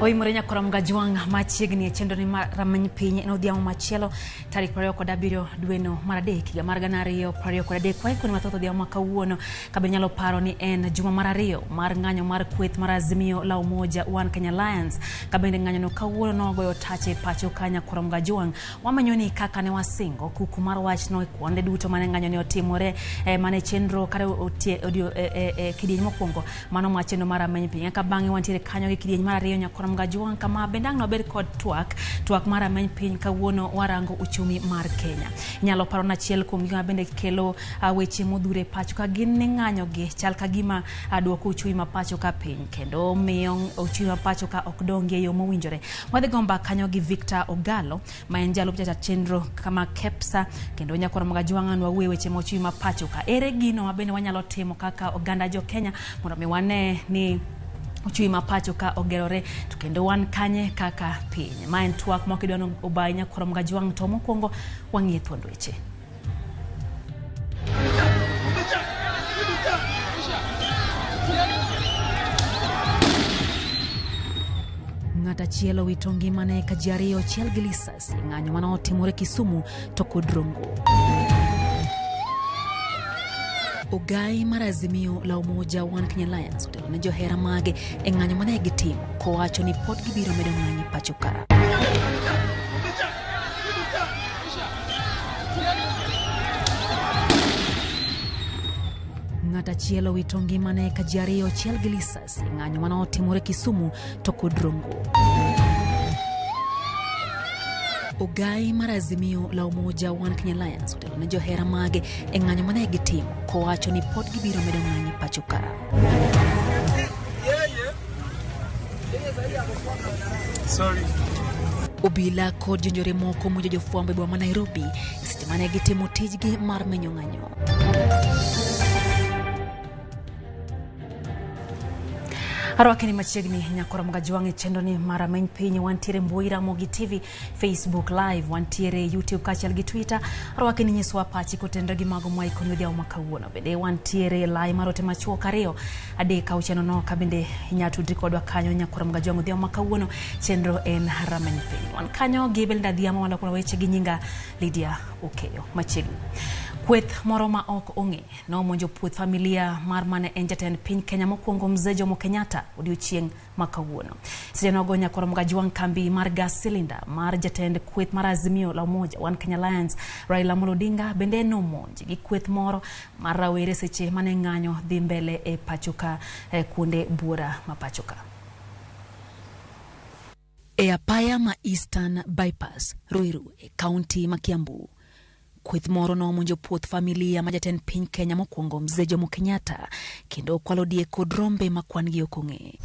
Oimore nyakora Mgajwang' machiegni e chenro ni mar rameny piny en odhiambo machielo tarik 27 dweno mar adek higa mar 2023. Waikoni mathoth odhiambo ma kawuono kabe nyalo paro ni en juma mar ariyo mar ng'anyo mar kweth mar Azimio la Umoja One Kenya Alliance. Kabende ng'anyo no kawuono nogoyo tache e pacho ka nyakora Mgajwang'. Wamenyo ni kaka ne wasingo kuku mar wachno e kuonde duto mane ng'anyo ne otimore mane chenro kata kidieny mokwongo mano ma chenro mar rameny piny. Eka bang'e wantiere kanyo gi kidieny mar ariyo nyakora Mgajwang' kama bende ang' wabed kod twak mar rameny piny kawuono warango uchumi mar Kenya. Inyalo paro na achiel kuom gik ma bende kelo weche modhuro e pacho ka gin ni ng'anyo gi chal ka gima duoko uchumi ma pacho ka piny kendo miyo uchumi ma pacho ka ok dongi e yo mowinjore. Wadhi go mbaka kanyo gi Victor Ogalo ma en jalup jatend chenro kama KEPSA kendo nyakora Mgajwang' an wawuoye weche ma uchumi ma pacho ka. Ere gino ma bende wanyalo timo kaka oganda jo Kenya mondo mi wane ni uchumi ma pacho ka ogerore to kendo wan kanye kaka piny. Ma en twak ma ok idwa ni obayi nyakora Mgajwang' to mokwongo wang'iye thuond weche. Ng'at achiel owito ngimane ka ji ariyo ochiel gi lisasi e ng'anyo mane otimore Kisumu to kod Rongo. Ogai mar Azimio la Umoja One Kenya Alliance otelo ne johera mage e ng'anyo mane gitimo kowacho ni pod gibiro medo ng'anyo e pacho ka. Ng'at achiel owito ngimane ka ji ariyo ochiel gi lisasi e ng'anyo mane otimore Kisumu to kod Rongo. Ogai mar Azimio la Umoja One Kenya Alliance otelo ne johera mage e ng'anyo mane gitimo kowacho ni pod gibiro medo ng'anyo e pacho ka. Obila kod jonjore moko monjo jofwambo e boma ma Nairobi seche mane gitimo tijgi mar menyo ng'anyo. Arwakeni machiegni nyakora Mgajwang' e chenro ni mar rameny piny. Wantiere mbui Ramogi TV, Facebook Live, wantiere YouTube kaachiel gi Twitter. Arwakeni nyiswa pachi kotenore gi mago mwaikoni odhiambo ma kawuono. Bende wantiere lai mar ote machuok 2 3 6 0 ka bende inyalo tudri kodwa kanyo nyakora Mgajwang' odhiambo ma kawuono. Chenro en rameny piny. Wan kanyo gi Belinda Adhiambo maloko weche gi nyinga Lydia Okeyo. Machiegni. Kweth moro ma ok ong'e nomonjo puoth familia mar mane en jatend piny Kenya mokwongo Mzee Jomo Kenyatta odiochieng' ma kawuono. Seche nogo nyakora Mgajwang' kambi mar gas cylinder mar jatend kweth mar Azimio la Umoja One Kenya Alliance Raila Amolo Odinga bende nomonji gi kweth moro mar rawere seche mane ng'anyo dhi mbele e pacho ka kuonde buora ma pacho ka. E apaya ma Eastern Bypass, Ruiru, e kaunti ma Kiambu, kweth moro nomonjo puoth familia ma jatend piny Kenya mokwongo Mzee Jomo Kenyatta kendo okwalo diek kod rombe ma kwan gi ok ong'e.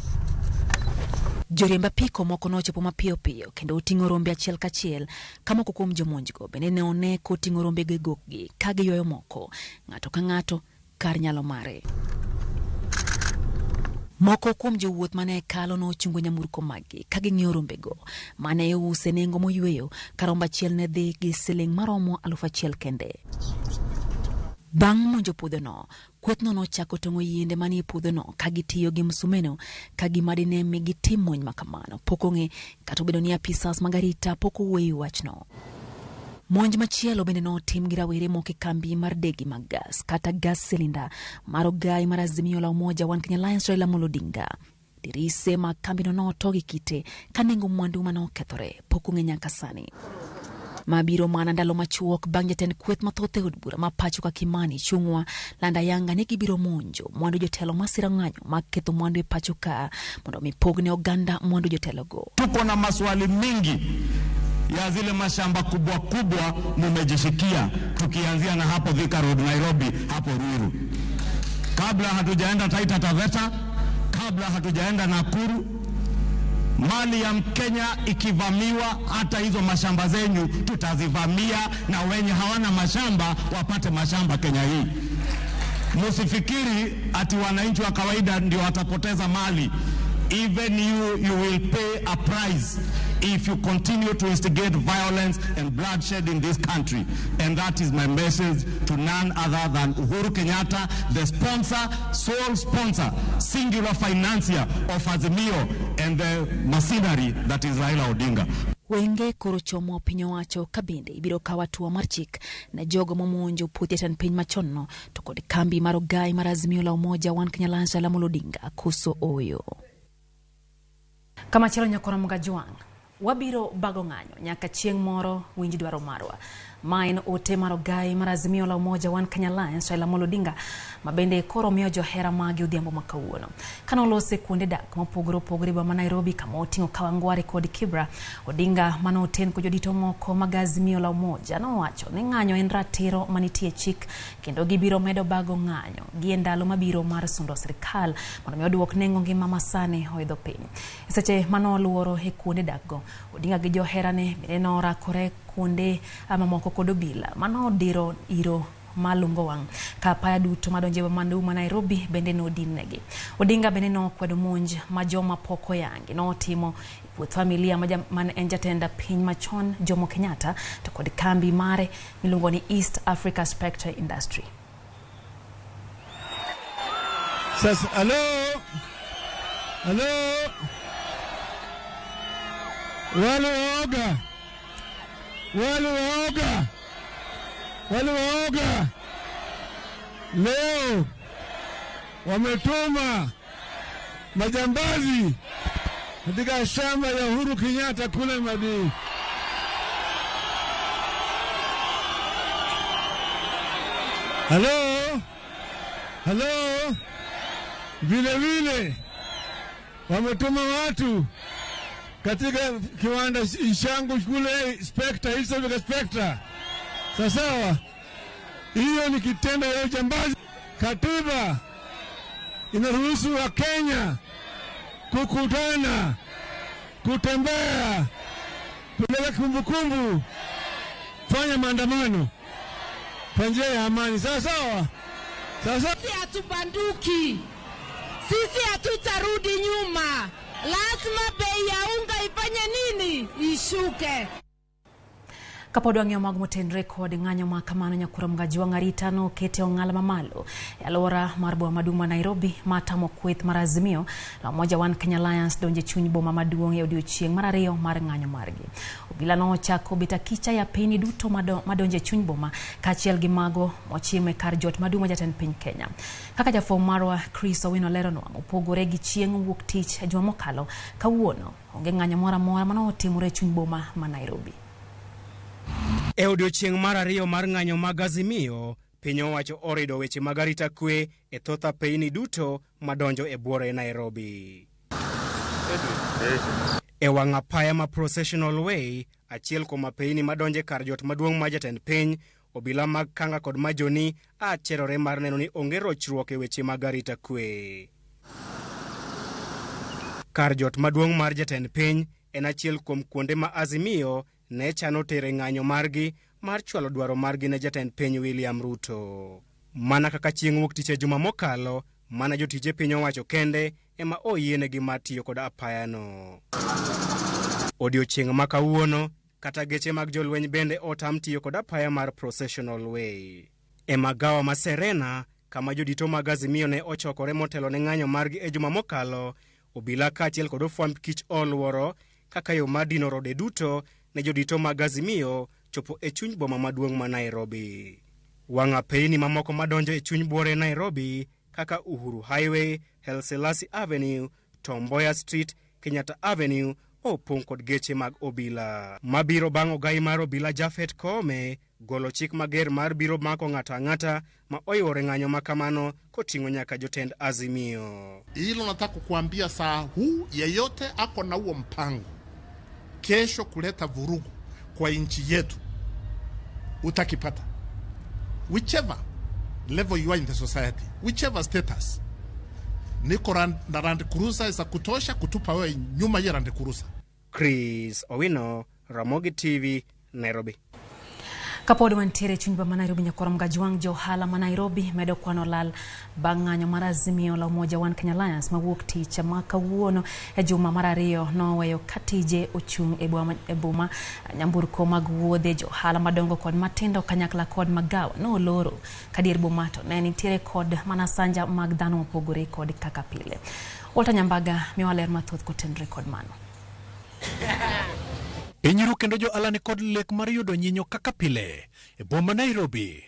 Joriemb apiko moko nochopo mapiyo piyo kendo oting'o rombe achiel kachiel ka moko kuom jomonjgo bende ne one koting'o rombego e gokgi ka giywayo moko, ng'ato ka ng'ato kar nyalo mare. Moko kuom jowuoth mane kalo nochungo nyamburko maggi ka ging'iyo rombego mane iuse nengo moyweyo ka rombo achiel ne dhi gi siling maromo 1000 kende. Bang' monjo puodhono, kwethno nochako tong'o yiende manie puodhono ka gitiyo gi msumeno ka gima dine mi gitim monj ma kamano. Pok ong'e kata obedo ni apisas mag arita pok owuoyo e wachno. Monj machielo bende notim gi rawere moko e kambi mar degi mag gas kata gas cylinder mar ogai mar Azimio la Umoja One Kenya Alliance Raila Amolo Odinga. Dirise mag kambino noto gi kite ka nengo mwandu mane okethore pok ong'e nyaka sani. Mabiro mana ndalo machuok bang' jatend kweth mathoth e od bura ma pacho ka Kimani Ichung'wa lando ayanga ni gibiro monjo mwandu jotelo masiro ng'anyo mag ketho mwandu e pacho ka mondo mi pogne oganda mwandu jotelogo. Tuko na maswali mingi ya zile mashamba kubwa kubwa mumejishikia, tukianzia na hapo Thika Road Nairobi, hapo Ruiru, kabla hatujaenda Taita Taveta, kabla hatujaenda Nakuru. Mali ya Mkenya ikivamiwa, hata hizo mashamba zenyu tutazivamia, na wenye hawana mashamba wapate mashamba Kenya hii. Msifikiri ati wananchi wa kawaida ndio watapoteza mali. Even you will pay a price if you continue to instigate violence and bloodshed in this country. And that is my message to none other than Uhuru Kenyatta, the sponsor, sole sponsor, singular financier of Azimio and the machinery that is Raila Odinga. Wenge koro chomo piny owacho ka bende ibiro kaw hatua mar chik ne jogo mamonjo puoth jatend piny machon no to kod kambi mar ogai mar Azimio la Umoja One Kenya Alliance Raila Amolo Odinga koso oyo. Kamachielo nyakoro Mgajwang', wabiro bago ng'anyo nyaka chieng' moro winj dwaro marwa. Ma en ote mar ogai mar Azimio la Umoja One Kenya Alliance Raila Amolo Odinga ma bende koro miyo johera mage odhiambo ma kawuono. Kane olose kuonde dak mopogore opogore e boma ma Nairobi kama oting'o Kawangware kod Kibra, Odinga mane oten kod jodito moko mag Azimio la Umoja nowacho ni ng'anyo en ratiro manitie e chik kendo gibiro medo bago ng'anyo gi e ndalo mabiro mar sundo sirikal mondo mi oduok nengo ngima masani oidho piny. E seche mane oluoro e kuonde dak go, Odinga gi joherane bende norakore kuonde mamoko kod obila mano odiro iro malungo wang' ka apaya duto madonjo e boma ma Nairobi bende nodin negi. Odinga bende nokwedo monj ma joma pok oyangi notimo e puoth familia mane en jatend piny machon Jomo Kenyatta to kod kambi mare miluongo ni East Africa Spectre Industry. Sasa, halo, halo, wale waoga, wale waoga, wale waoga leo wametuma majambazi katika shamba ya Uhuru Kenyatta kule Madii. Halo, halo, vile vile wametuma watu katika kiwanda changu kule Spectre, East Africa Spectre. Sawa, hiyo ni kitendo ya ujambazi. Katiba inaruhusu Wakenya kukutana, kutembea, kuleta kumbukumbu, fanya maandamano kwa njia ya amani. Sawa sawa. Sasa Sisi hatubanduki, sisi hatutarudi nyuma. Lazima bei ya unga ifanye nini? Ishuke. Kapod wang'iyo mag motenre kod ng'anyo ma kamano nyakuro Mgajwang' arita nokete ong'ala mamalo e alwora mar boma maduong' ma Nairobi matamo kweth mar Azimio la Umoja One Kenya Alliance donjo e chuny boma maduong' e odiochieng' mar ariyo mar ng'anyo margi. Obila nochako bet akicha ya piny duto madonjo e chuny boma kaachiel gi mago mochimo e kar jot maduong' ma jatend piny Kenya. Kaka jafwambo marwa Chris Owino leronwa, mopogore gi chieng' wuok tich e juma mokalo, kawuono onge ng'anyo moro amora manotimore e chuny boma ma Nairobi. E odiochieng' mar ariyo mar ng'anyo mag Azimio, piny owacho orido weche mag arita kwe e thoth apeyni duto madonjo e buore Nairobi. E wang' apaya ma Processional Way, achiel kuom apeyni madonjo e kar jot maduong' mar jatend piny, obila mag kanga kod majoni acherore mar neno ni onge rochruok e weche mag arita kwe. Kar jot maduong' mar jatend piny en achiel kuom kuonde ma Azimio ne chano tere ng'anyo margi mar chwalo dwaro margi ne jatend piny William Ruto. Mana kaka chieng' wuok tich e juma mokalo, mana jotije piny owacho kende ema oyienegi mar tiyo kod apayano. Odiochieng' ma kawuono, kata geche mag jolweny bende otam tiyo kod apaya mar Processional Way. E magawa ma Serena, kama jodito mag Azimio ne ochokore motelo ne ng'anyo margi e juma mokalo, obila kaachiel kod ofwamb kich oluoro kaka yo mar dino rode duto ne jodito mag Azimio chopo e chuny boma maduong' ma Nairobi. Wang' apeyni mamoko madonjo e chuny buore Nairobi kaka Uhuru Highway, Haile Selassie Avenue, Tom Mboya Street, Kenyatta Avenue opong' kod geche mag obila. Mabiro bang' ogai mar obila Japhet Koome golo chik mager mar biro mako ng'ato ang'ata ma oyworo ng'anyo ma kamano koting'o nyaka jotend Azimio. Hilo nataka kukuambia saa huu, yeyote ako na huo mpango kesho kuleta vurugu kwa nchi yetu utakipata, whichever level you are in the society, whichever status. Niko na Land Cruiser za kutosha kutupa wewe nyuma ya Land Cruiser. Chris Owino, Ramogi TV, Nairobi. Kapod wantiere e chuny boma ma Nairobi, nyakwar Mgajwang' jo ohala ma Nairobi medo kwano lal bang' ng'anyo mar Azimio la Umoja One Kenya Alliance mawuok tich ma kawuono e juma mar ariyo noweyo ka tije ochung' e boma nyamburko mag wuodhe jo ohala madongo kod matindo kanyakla kod magawa noloro ka dier boma to ne nitiere kod mana sanja mag dhano mopogore kod kaka pile. Walter Nyambaga miwa ler mathoth kotenore kod mano. Piny ru kendo jo-ohala ni kod lek mar yudo nyinyo kaka pile e boma Nairobi.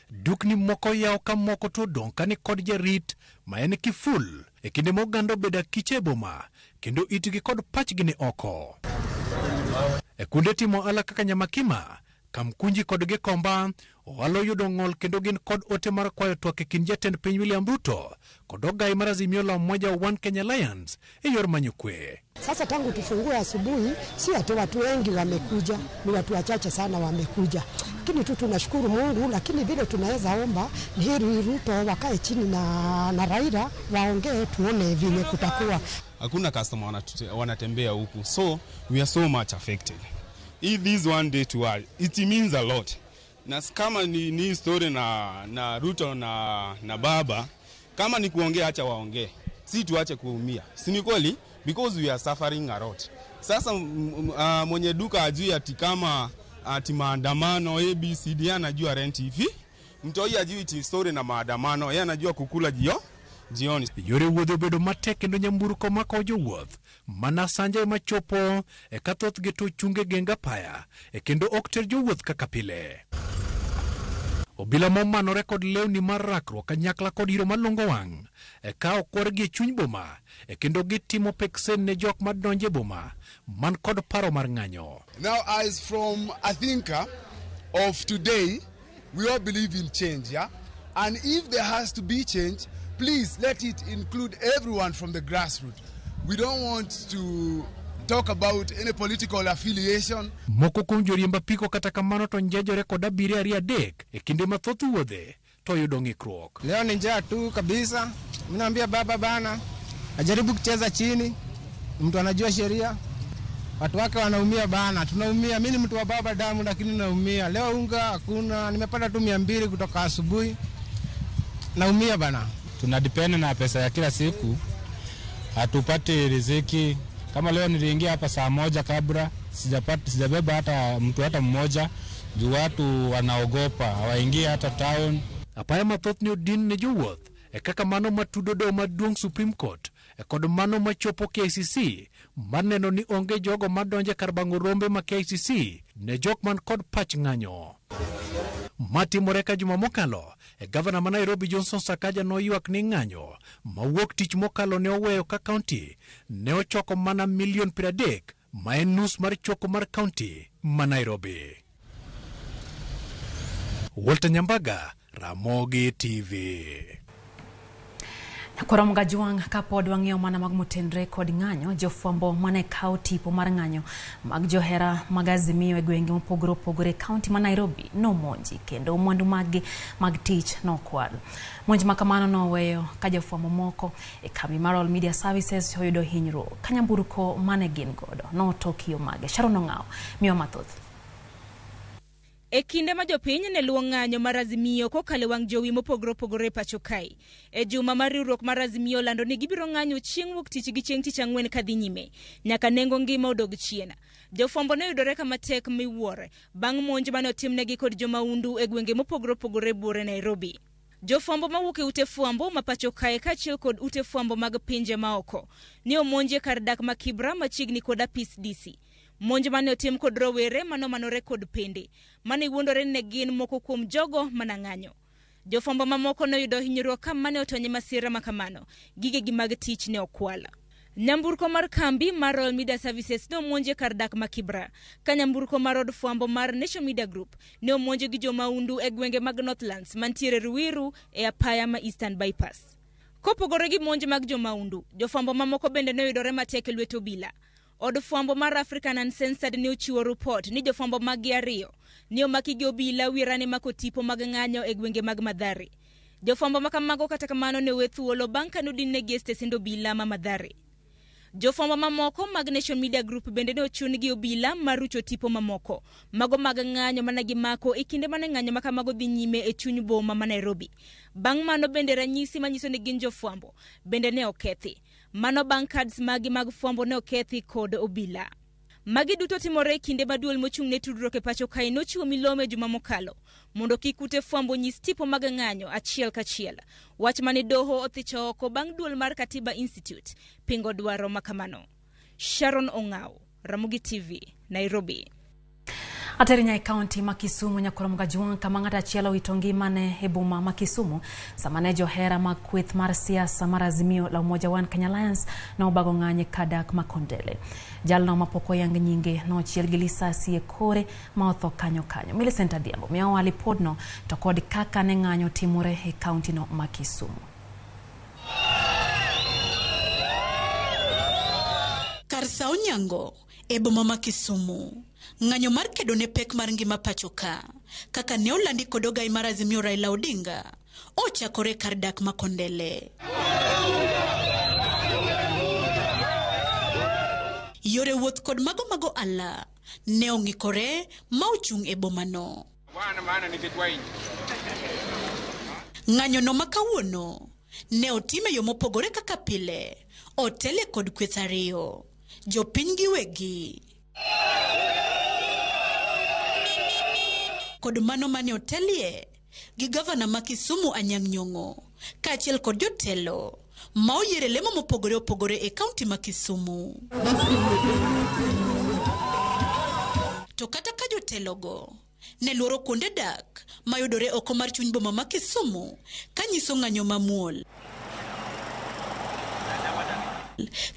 Dukni moko yaw ka moko to odong' ka ni kod jarit ma en kiful e kinde ma oganda obedo akicha e boma kendo itgi kod pachgi ni oko. E kuonde timo ohala kaka Nyamakima, Kamkunji kod Gikomba, ohala oyudo ng'ol kendo gin kod ote mar kwayo twak e kind jatend piny William Ruto kod ogai mar Azimio la Umoja One Kenya Alliance e yor manyo kwe. Sasa tangu tufungue asubuhi, si ati watu wengi wamekuja, ni watu wachache sana wamekuja, lakini tu tunashukuru Mungu. Lakini vile tunaweza omba ni heri Ruto wakae chini na Raila waongee, tuone vile kutakuwa. Hakuna customer wanatembea huku, so we are so much affected. If this one day to us, it means a lot. Na kama ni story na Ruto na baba, kama ni kuongea, acha waongee, si tuache kuumia, si ni kweli? Because we are suffering a lot. Sasa mwenye duka ajui ati kama ati maandamano ABCD, anajua rent hivi. Mtoi ajui ati story na maandamano, yeye anajua kukula jioni. Yore wuoth obedo matek kendo nyamburko makowo jowuoth mana sanja ema chopo e ka thothgi to chung e geng apaya e kendo ok ter jowuoth kaka pile. Obila momanore kod lewni mar rakruok kanyakla kod iro malongo wang' e ka okwargi e chuny boma e kendo gitimo peksen ne jok madonjo e boma man kod paro mar ng'anyo. Now, as from a thinker of today, we all believe in change, yeah? And if there has to be change, please let it include everyone from the grassroots. We don't want to talk about any political affiliation. Moko kuom joriemb apiko kata kamano to njejore kod abiria ariyo adek e kinde ma thoth wuodhe to yudo ng'ikruok. Leo ni njaa tu kabisa. Mimi naambia baba bana, ajaribu kucheza chini, mtu anajua sheria. Watu wake wanaumia bana, tunaumia. Mimi ni mtu wa baba damu, lakini naumia. Leo unga hakuna, nimepata tu 200 kutoka asubuhi. Naumia bana. Tunadepend na pesa ya kila siku, hatupati riziki. Kama leo niliingia hapa saa 1 kabla sijapata, sijabeba hata mtu hata mmoja, juu watu wanaogopa, hawaingii hata town. Apaya mathoth ne odin ne jowuoth e kaka mano matudo doho maduong' Supreme Court e kod mano machopo KICC mar neno ni onge jogo madonjo e kar bang'o rombe ma KICC ne jok man kod pach ng'anyo. Matimore ka juma mokalo e gavana ma Nairobi Johnson Sakaja noywak ni ng'anyo mawuok tich mokalo ne oweyo ka kaunti ne ochoko mana milion 30 ma en nus mar choko mar kaunti ma Nairobi. Walter Nyambaga, Ramogi TV. Koro Mgajwang' kapod wang'iyo mana mag motenre kod ng'anyo, jofwambo mane kawo tipo mar ng'anyo mag johera mag Azimio e gwenge mopogore opogore e kaunti ma Nairobi nomonji kendo mwandu maggi mag tich nokwal. Monj ma kamano noweyo ka jofwambo moko e kambi mar All Media Services oyudo hinyruok ka nyamburko mane gin godo noto kiyo mage. Sharon Ong'awo miwa mathoth. E kinde ma jopiny ne luwo ng'anyo mar Azimio kokalo e wang' jowi mopogore opogore e pacho kae. E juma mar riwruok mar Azimio lando ni gibiro ng'anyo chieng' wuok tich gi chieng' tich ang'wen kadhi nyime nyaka nengo ngima odog chien. Jofwambo ne oyudore kama tek miwuoro bang' monj mane otimnegi kod jomaundu e gwenge mopogore opogore buore Nairobi. Jofwambo mawuok e ute fwambo ma pacho kae kaachiel kod ute fwambo mag pinje maoko ne omonji e kar dak ma Kibra machiegni kod apis DC. Monj mane otim kod rowere manomanore kod pende mane wuondore ni ne gin moko kuom jogo mana ng'anyo. Jofwambo mamoko noyudo hinyruok ka mane otony e masira ma kamano, gigegi mag tich ne okwal. Nyamburko mar kambi mar Royal Media Services ne omonj e kar dak ma Kibra, ka nyamburko mar od fwambo mar Nation Media Group ne omonj gi jomaundu e gwenge mag Northlands mantiere Ruiru e apaya ma Eastern Bypass. Kopogore gi monj mag jomaundu, jofwambo mamoko bende noyudore matek e lwet obila. Od fwambo mar African Uncensored ne ochiwo ripot ni jofwambo maggi ariyo ne omaki gi obila wirane mako tipo mag ng'anyo e gwenge mag Mathare. Jofwambo ma kamago kata kamano ne owe thuolo bang' ka nodin-negi e stesend obila ma Mathare. Jofwambo mamoko mag Nation Media Group bende ne ochun gi obila mar rucho tipo mamoko mago mag ng'anyo mane gimako e kinde mane ng'anyo ma kamago dhi nyime e chuny boma ma Nairobi. Bang' mano bende ranyisi manyiso ni gin jofwambo bende ne okethi. Mano bang' cards magi mag fwambo ne okethi kod obila. Magi duto timore e kinde ma duol mochung' ne tudruok e pacho kae nochiwo milome juma mokalo mondo kik ute fwambo nyis tipo mag ng'anyo achiel kachiel. Wach mane doho othicho oko bang' duol mar Katiba Institute pingo dwaro ma kamano. Sharon Ong'aw, Ramogi TV, Nairobi. Aterinya e kaunti ma Kisumu Nyakoro Mgajwang' kama ng'ato achiel owito ngimane e boma ma Kisumu sama ne johera mag kweth mar siasa mar Azimio la Umoja One Kenya Alliance nobago ng'anyo e kar dak ma Kondele. Jalno mapok oyang nyinge nochiel gi lisasi e kore ma otho kanyo kanyo. Millicent Adhiambo miyowa lipodno to kod kaka ne ng'anyo timore e kaunti no ma Kisumu. Kar sa onyango e boma ma Kisumu, ng'anyo mar kedo ne pek mar ngima pacho ka, kaka ne olandi kod ogai mar Azimio Raila Odinga, ochakore kar dak ma Kondele. Yore wuoth kod mago mag ohala ne ong'ikore ma ochung' e bomano. Ng'anyo no ma kawuono ne otim e yo mopogore kaka pile, otele kod kweth ariyo, jopiny giwegi kod mano mane otelie gi gavana ma Kisumu Anyang' Nyong'o kaachiel kod jotelo ma oyier e lemo mopogore opogore e kaunti ma Kisumu. To kata ka jotelogo ne luoro kuonde dak mayudore oko mar chuny boma ma Kisumu kanyiso ng'anyo mamuol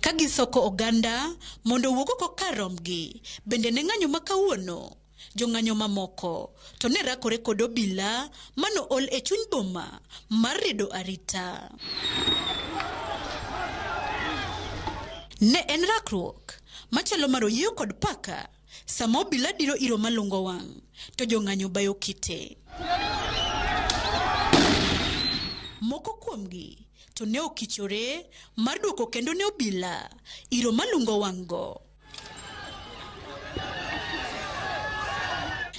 ka gisoko oganda mondo owuog oko kar rombgi, bende ne ng'anyo ma kawuono jong'anyo mamoko to ne rakore kod obila mano ol e chuny boma mar redo arita. Ne en rakruok machalo mar oyieyo kod paka sama obila diro iro malungo wang' to jong'anyo bayo kite. Moko kuomgi to ne okichore mar duoko kendo ne obila iro malungo wang' go.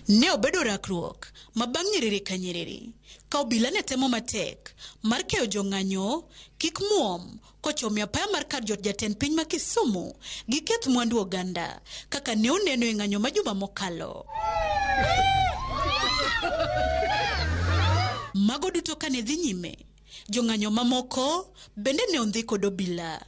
Ne obedo rakruok ma bang' nyiriri ka nyiriri ka obila ne temo matek mar keyo jong'anyo kik muom kochomo e apaya mar kar jot jatend piny ma Kisumu gi keth mwandu oganda kaka ne oneno e ng'anyo ma juma mokalo. Mago duto kane dhi nyime, jong'anyo mamoko bende ne ondhi kod obila.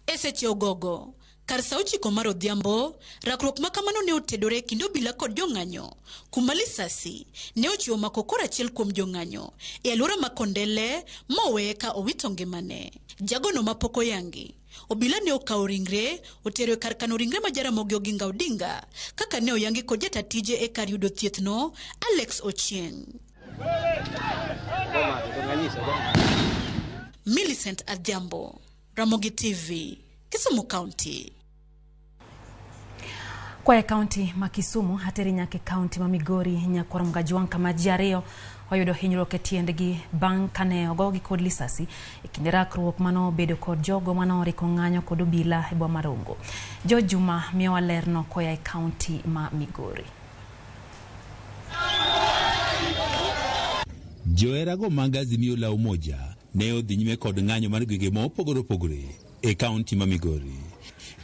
E seche ogogo, kar sa 9 mar odhiambo, rakruok ma kamano ne otedore e kind obila kod jong'anyo, kuma lisasi ne ochiwo mako kor achiel kuom jong'anyo e alwora ma Kondele ma oweye ka owito ngimane. Jagono mapok oyangi, obila ne okawo ringre otero e kar kano ringre ma Jaramogi Oginga Odinga kaka ne oyangi kod jata tije e kar yudo thieth no, Alex Ochieng'. Millicent Adhiambo, Ramogi TV, Kisumu County. Kwa e kaunti ma Kisumu ateri nyaka e kaunti ma Migori Nyakwar Mgajwang' kama ji ariyo oyudo hinyruok e tiendgi bang' kane ogogi kod lisasi e kinde rakruok manobedo kod jogo manoriko ng'anyo kod obila e boma ma Rongo. George Juma miyowa lerno koa e kaunti ma Migori. Joherago mag Azimio la Umoja ne odhi nyime kod ng'anyo mar gwenge mopogore opogore e kaunti ma Migori.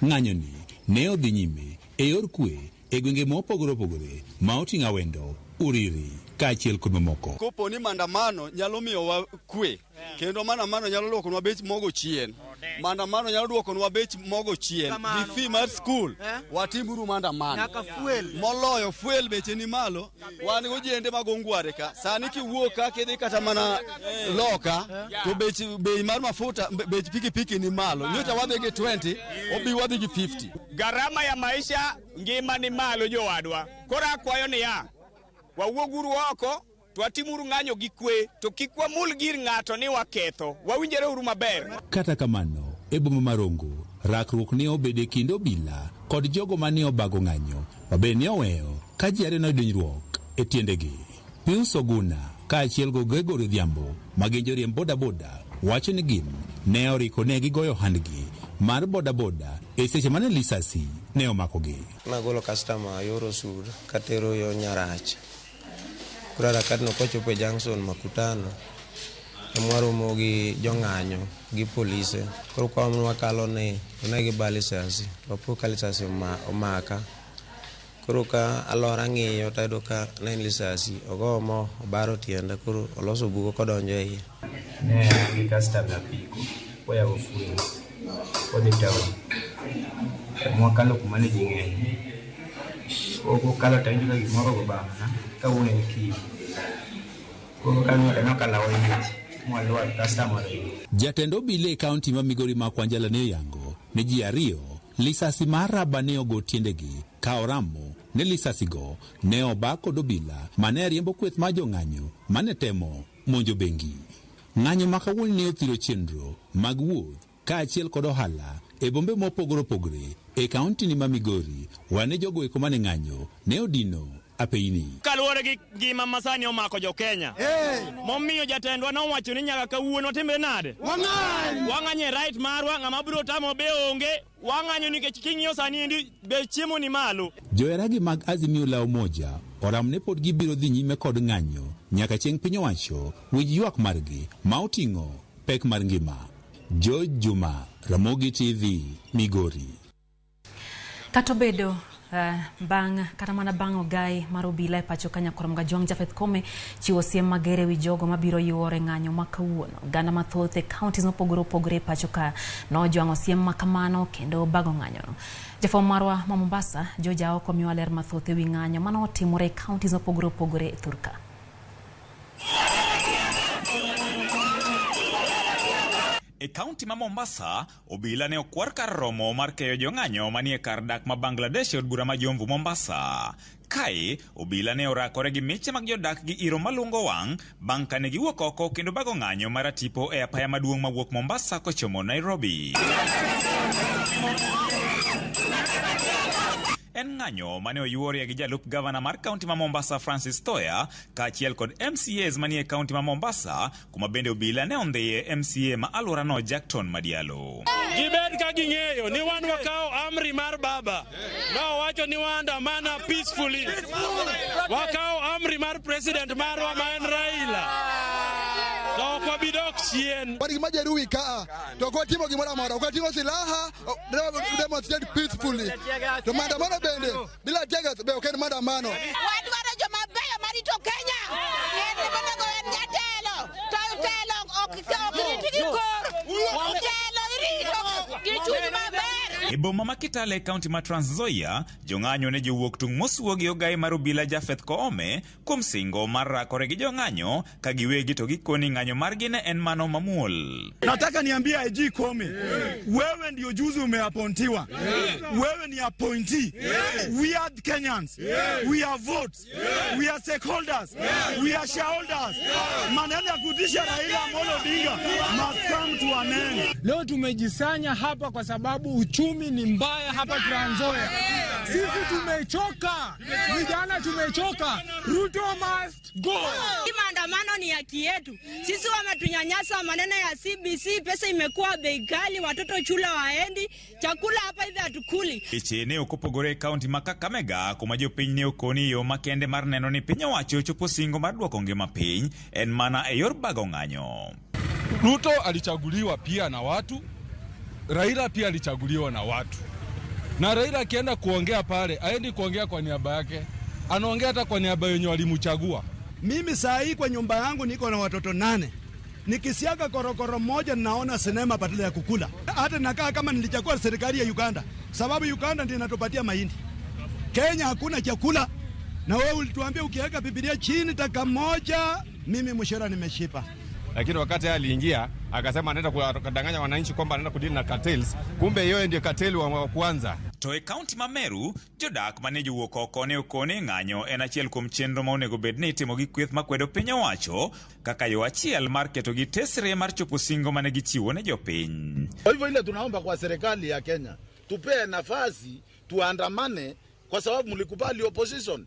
Ng'anyoni ne odhi nyime e yor kwe e gwenge mopogore opogore ma oting'o Awendo, Uriri kaachiel kod mamoko. Kopo ni maandamano nyalo miyowa kwe, kendo maandamano nyalo duokonwa bech mogo chien, maandamano nyalo duokonwa bech mogo chien gi fee mar skul, watimuru maandamano. Moloyo fuel beche ni malo, wan gojende mag ongware ka, sani kiwuok ka kidhi kata mana loka, to bech bei mar mafuta, bech pikipiki ni malo. Nyocha wadhi gi 20, obi wadhi gi 50. Gharama ya maisha ngima ni malo jowadwa. Koro akwayo niya, wawuoguru oko to watimuru ng'anyo gi kwe to kik wamul gir ng'ato ni waketho. Wawinjore uru maber. Kata kamano, e boma ma Rongo, rakruok ne obedo e kind obila kod jogo mane obago ng'anyo ma bende ne oweyo ka ji ariyo noyudo hinyruok e tiendegi. Pius Oguna kaachiel go Gregory Odhiambo ma gin joriemb bodaboda wacho ni gin ne oriko ne gigoyo handgi mar bodaboda e seche mane lisasi ne omakogi. Nagolo customer yor osur katero yo Nyarach. Koro harakatno kochopo e junction Makutano, emwaromo gi jong'anyo gi polise. Koro kwa wakalo ni to ne giba lisasi, to apo ka lisasi omaka. Koro ka alora ng'iyo tayudo ka ne en lisasi, ogo mo obaro tienda, koro oloso bugo kodonjo e iye. Ne an gi customer apiko, koyawo fuel, kodhi town. Mwakalo kuma ne ji ng'enye. Kokalo to awinjo ka gimoro ogo bamna, kawuono en kiny. Koro kang'iyo to nokalawo yiech, mwalwar customer oringo. Jatend obila e kaunti ma Migori Mark Wanjala ne oyango ni ji ariyo lisasi mar raba ne ogo tiendegi ka oramo ne lisasigo ne oba kod obila mane riembo kweth mar jong'anyo mane temo monjo bengi. Ng'anyo ma kawuono ne othiro chenro mag wuoth kaachiel kod ohala e bombe mopogore opogore e kaunti ni ma Migori wane jogo eko mane ng'anyo ne odino apeyini. Kaluwore gi ngima masani omako jo Kenya. Momiyo jatendwa nowacho ni nyaka kawuono watimre nade? Wang'any! Wang'any e right marwa, ng'ama biro tamo be onge. Wang'anyo nikech king'iyo sani endi be chiemo ni malo. Joheragi mag Azimio la Umoja oram ne pod gibiro dhi nyime kod ng'anyo nyaka chieng' piny owacho winj ywak margi ma oting'o pek mar ngima. George Juma, Ramogi TV, Migori. Kata obedo bang' kata mana bang' ogai mar obila e pacho ka Nyakorom Gajwang' Japheth Kome chiwo siem mager ewi jogo mabiro yuore ng'anyo ma kawuono. Oganda mathoth e counties mopogore opogore e pacho ka nojwang'o siem ma kamano kendo bago ng'anyono. Jafwambo marwa ma Mombasa, George Aoko miyowa ler mathoth ewi ng'anyo manotimore e counties mopogore opogore e thurka. E kaunti ma Mombasa, obila ne okwar kar romo mar keyo jong'anyo manie kar dak ma Bangladesh e od bura ma Jomvu Mombasa. Kae, obila ne orakore gi miche mag jodak gi iro malungo wang' bang' kane giwuok oko kendo bago ng'anyo mar atipo e apaya maduong' mawuok Mombasa kochomo Nairobi. En ng'anyo mane oyuorie gi jalup gavana mar kaunti ma Mombasa Francis Thoya kaachiel kod MCAs manie kaunti ma Mombasa, kuma bende obila ne ondhiye MCA ma alworano Jackton Madialo. Gibed ka ging'eyo ni wan wakawo amri mar baba. Nowacho ni waandamana peacefully. Wakawo amri mar president marwa ma en Raila. To ok wabi dok chien. Wan gi majeruhi kaa to ok watimo gimoro amora, ok wating'o silaha, demonstrate peacefully. To maandamano bende bila tear gas be ok en maandamano. Wadwaro joma beyo marito Kenya. En monego en jatelo. To telo ok rit gi kor. Telo irito gi chuny maber. E boma ma Kitale e kaunti ma Trans Nzoia, jong'anyo ne jowuok tung' mosuo gi ogai mar obila Japheth Koome kuom singo mar rakore gi jong'anyo ka giwegi to gikoni ng'anyo margi ne en mano mamuol. Nataka niambie IG Koome, wewe ndio juzi umeapontiwa. Wewe ni appointee. We are the Kenyans. We are votes. We are stakeholders. We are shareholders. Maneno ya kutisha Raila Amolo Odinga must come to an end. Leo tumejisanya hapa kwa sababu uchumi ni mbaya hapa Trans Nzoia. Sisi tumechoka, vijana tumechoka. Ruto must go. Hii maandamano ni haki yetu. Sisi wametunyanyasa maneno ya CBC, pesa imekuwa bei ghali, watoto shule waendi, chakula hapa hivi hatukuli. Weche ne ok opogore e kaunti ma Kakamega kuma jopiny ne okoni yo makende mar neno ni piny owacho ochopo singo mar duoko ngima piny en mana e yor bago ng'anyo. Ruto alichaguliwa pia na watu, Raila pia alichaguliwa na watu. Na Raila akienda kuongea pale, aendi kuongea kwa niaba yake, anaongea hata kwa niaba yenye walimchagua. Mimi saa hii kwa nyumba yangu niko na watoto 8. Nikisiaga korokoro moja naona sinema badala ya kukula. Hata nakaa kama nilichagua serikali ya Uganda, sababu Uganda ndiyo inatupatia mahindi. Kenya hakuna chakula. Na wewe ulituambia ukiweka Biblia chini dakika moja, mimi mshahara nimeshipa. Lakini wakati aliingia akasema anaenda kudanganya wananchi kwamba anaenda kudili na cartels, kumbe yeye ndiye cartel wa kwanza. To e kaunti ma Meru, jodak mane jowuok oko ne okone ng'anyo en achiel kuom chenro ma onego bed ni itimo gi kweth makwedo piny owacho kaka yo achiel mar keto gi tesre mar chopo singo mane gichiwo ne jopiny. Kwa hivyo ile tunaomba kwa serikali ya Kenya, tupee nafasi tuandamane, kwa sababu mlikubali opposition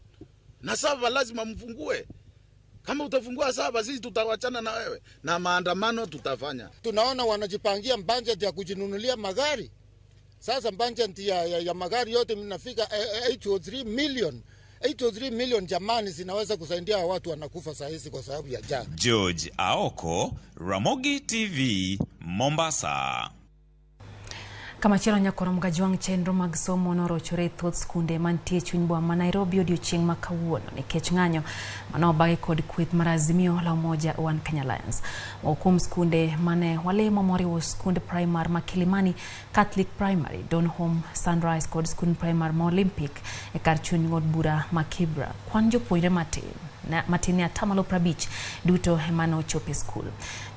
na sasa lazima mfungue. Kama utafungua 7 sisi tutawachana na wewe na maandamano tutafanya. Tunaona wanajipangia budget ya kujinunulia magari. Sasa budget ya magari yote mnafika 803 million. 803 million jamani, zinaweza kusaidia watu wanakufa saa hizi kwa sababu ya njaa. George Aoko, Ramogi TV, Mombasa. Kamachielo nyakoro Mgajwang' chenro mag somo norochore e thoth skunde mantie e chuny boma ma Nairobi odiochieng' ma kawuono nikech ng'anyo manobagi kod kweth mar Azimio la Umoja One Kenya Alliance. Moko kuom skunde mane walemo moriwo skund primar ma Kilimani, Catholic Primary, Donholm, Sunrise kod skund primar ma Olympic e kar chuny od bura ma Kibra. Kwan jopuonjre matin ne 50% duto ema nochopo e skul.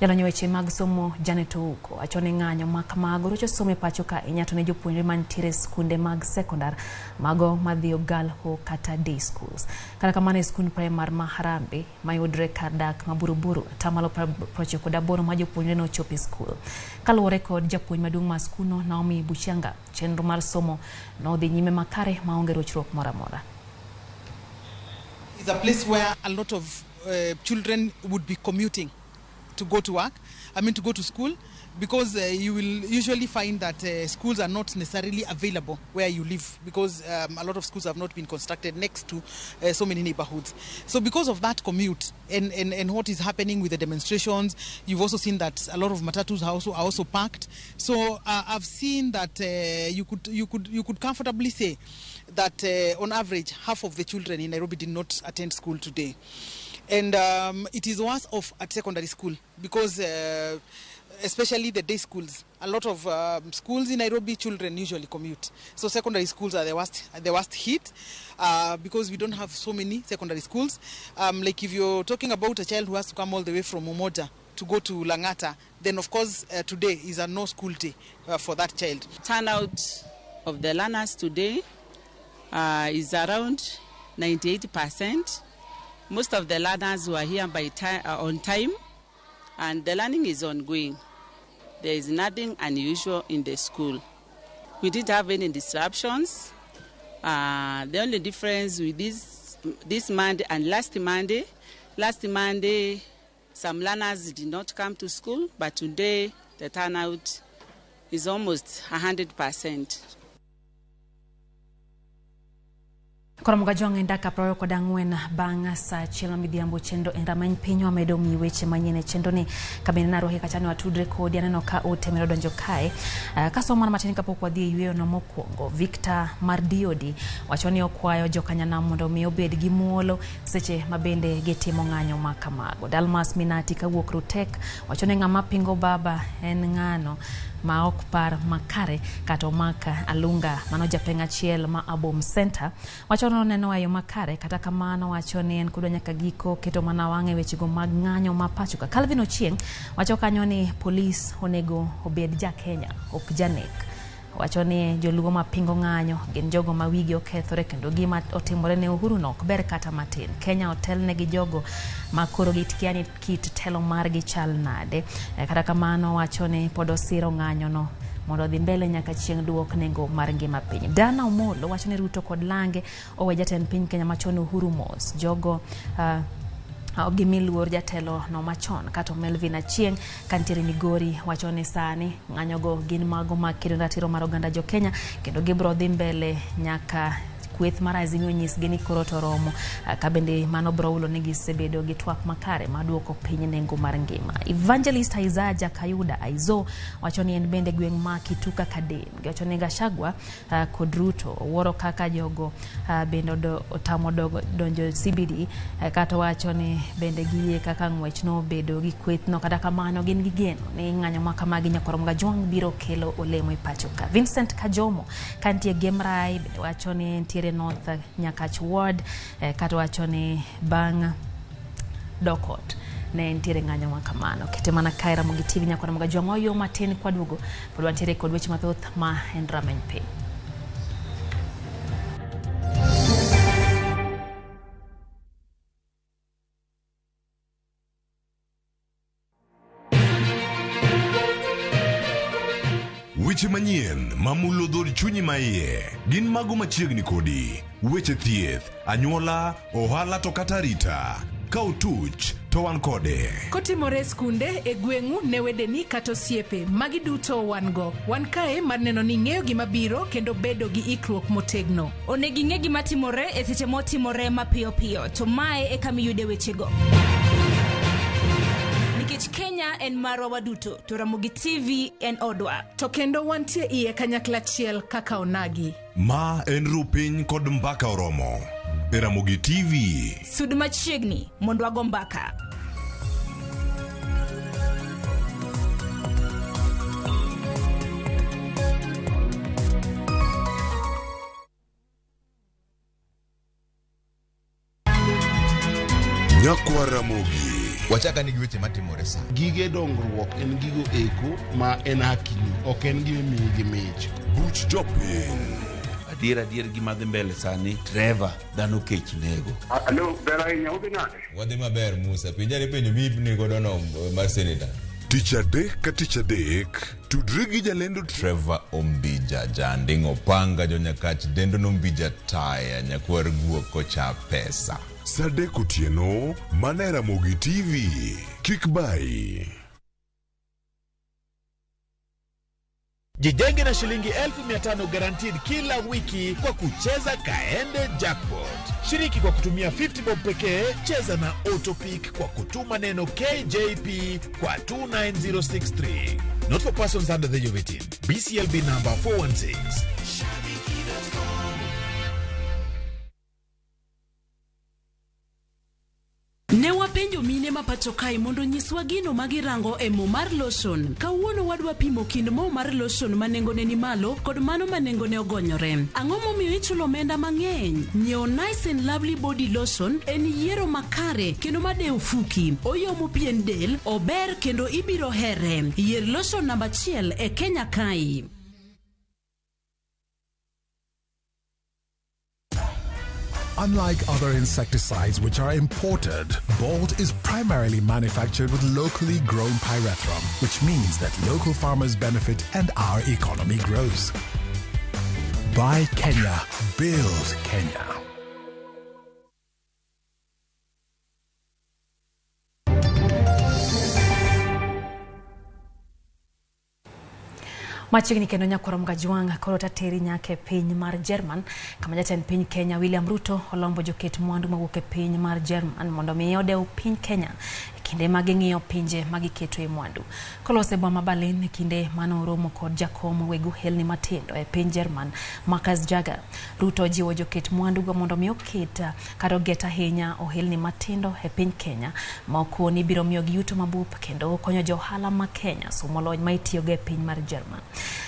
Jalony weche mag somo Janet Ouko wacho ni ng'anyo ma kamago rocho somo e pacho ka ahinya to ne jopuonjre mantiere e skunde mag sekondar mago madhi Ogalho kata day schools. Kata kamano e skund primar ma Harambee mayudre kar dak ma Buruburu 98% ma jopuonjre nochopo e skul. Kaluwore kod japuonj maduong' ma skundno Naomi Buchanga, chenro mar somo nodhi nyime makare maonge rochruok moro amora. It's a place where a lot of children would be commuting to go to work, I mean to go to school, because you will usually find that schools are not necessarily available where you live, because a lot of schools have not been constructed next to so many neighborhoods. So because of that commute and what is happening with the demonstrations, you've also seen that a lot of matatus are also packed. So I've seen that you could comfortably say that on average half of the children in Nairobi did not attend school today. And it is worse off at secondary school because especially the day schools. A lot of schools in Nairobi, children usually commute. So secondary schools are the worst hit because we don't have so many secondary schools. Like if you're talking about a child who has to come all the way from Umoja to go to Langata, then of course today is a no school day for that child. Turnout of the learners today is around 98%. Most of the learners were here by on time, and the learning is ongoing. There is nothing unusual in the school. We didn't have any disruptions. The only difference with this Monday and last Monday, some learners did not come to school, but today the turnout is almost 100%. Koro Mgajwang' en dakika 24 bang' saa 1 midhiambo chenro en rameny piny wamedo miyi weche manyien e chenro ni kabende narwaki kacha watudre kodi aneno ka ote medo donjo kae. Kasomo mana matin kapok wadhi e yweyo no mokwongo. Victor Mardiodi wacho ni okwayo jokanyanam mondo mi obed gi muolo seche ma bende gitimo ng'anyo ma kamago. Dalmas Minati kawuok Rutek wacho ni ng'ama pingo baba en ng'ano ma ok par makare kata omaka alunga mano japeng' achiel ma Abom Center wacho ni oneno ayo makare kata kamano wacho ni en kodwa nyaka giko keto mana wang'e wechego mag ng'anyo ma pacho ka. Calvin Ochieng' wacho kanyo ni polis onego obed ja Kenya ok janek. Wacho ni joluo mapingo ng'anyo gin jogo ma wigi okethore kendo gima otimore ne Uhuru no ok ber kata matin. Kenya otelne gi jogo ma koro gitkia ni kit telo margi chal nade. Kata kamano wacho ni pod osiro ng'anyo no mondo odhi mbele nyaka chieng' duok nengo mar ngima piny. Dana Omolo wacho ni Ruto kod Lange owe jatend piny Kenya machon Uhuru mos. Jogo gimi luor jatelo no machon kata Melvin Achieng' kantiere Migori wacho ni sani ng'anyogo gin mago mag kedo ratiro mar oganda jo Kenya kendo gibiro dhi mbele nyaka kweth mar Azimio nyisgi ni koro to romo ka bende mano biro hulo ni gisebedo gi twak makare maduoko piny nengo mar ngima. Evangelist Isaiah Jakayuda Aizo wacho ni en bende gweng' ma Kituka Kadem. Giwacho ni Gachagua kod Ruto wuoro kaka jogo bende otamo donjo CBD kata wacho ni bende giyie kaka ng'wech nobedo gi kweth no kata kamano gin gi geno ni ng'anyo ma kamagi Nyakoro Mgajwang' biro kelo olemo e pacho ka. Vincent Kajomo kantie Gemrai bende wacho ni nitiere North Nyakach Ward kata wacho ni bang' dokot ne nitiere ng'anyo ma kamano. Kete mana kae Ramogi TV Nyakoro Mgajwang' oyo matin kwaduogo pod wantiere kod weche mathoth ma en rameny piny. Weche manyien mamulo dhood chunyi maiye gin mago machiegni kodi. Weche thieth, anyuola, ohala to kata arita. Ka otuch to wan kode. Kotimore e skunde, e gweng'u, ne wedeni kata osiepe, magi duto wan go. Wan kae mar neno ni ing'eyo gima biro kendo bedo gi ikruok motegno. Onego ing'e gima timore e seche motimore mapiyo piyo, to mae e kama iyude wechego. Nikech Kenya en marwa waduto, to Ramogi TV en odwa. To kendo wantie iye kanyakla achiel kaka onagi. Ma en Rupiny kod Mbaka Oromo. E Ramogi TV. Sud machiegni mondo wago mbaka. Nyakwa Ramogi. Wachaka ni gi weche matimore sa. Gige dongruok en gigo eko ma en hakini, ok en gima imiyi gi mich. Buch jopiny. Adier adier gima dhi mbele sani, Trevor, dhano kech nego. Alo, ber ahinya, udhi nade? Wadhi maber Musa, penjane penjo mi godo no mar senator. Tich adek ka tich adek, tudri gi jalendo Trevor Ombija, janding opanga jonyakach dendo nombija taya nyakwar guok kocha pesa. Saa adek otieno, mana e Ramogi TV. Kik bayi. Jijenge na shilingi 500,000 guaranteed kila wiki kwa kucheza Kaende Jackpot. Shiriki kwa kutumia 50 bob pekee, cheza na Autopick kwa kutuma neno KJP kwa 29063. Not for persons under the age of 18. BCLB number 416. Ne wapenjo mine ma pacho kae mondo nyiswa gino ma girango e mo mar lotion. Kawuono wadwa pimo kind mo mar lotion ma nengone ni malo kod mano ma nengone ogonyore. Ang'o momiyo ichulo omenda mang'eny? Nyiewo Nice and Lovely Body Lotion en yiero makare kendo madewo fuki. Oyomo pien del, ober kendo ibiro here. Yier lotion namba 1 e Kenya kae. Unlike other insecticides which are imported, Bolt is primarily manufactured with locally grown pyrethrum, which means that local farmers benefit and our economy grows. Buy Kenya, build Kenya. Machiegni kendo nyakwar Mgajwang' koro tateri nyaka e piny mar Jerman kama jatend piny Kenya William Ruto olombo joket mwandu mawuok e piny mar Jerman mondo mi odew piny Kenya e kinde ma ging'iyo pinje ma giketoe mwandu. Kolose boma Berlin e kinde mane oromo kod jakom weg ohelni matindo e piny Jerman Marcus Jagger, Ruto jiwo joket mwandu go mondo mi oket kata oget ahinya ohelni matindo e piny Kenya ma okoni biro miyogi yuto mabup kendo konyo jo ohala ma Kenya somo lony ma itiyogo e piny mar Jerman.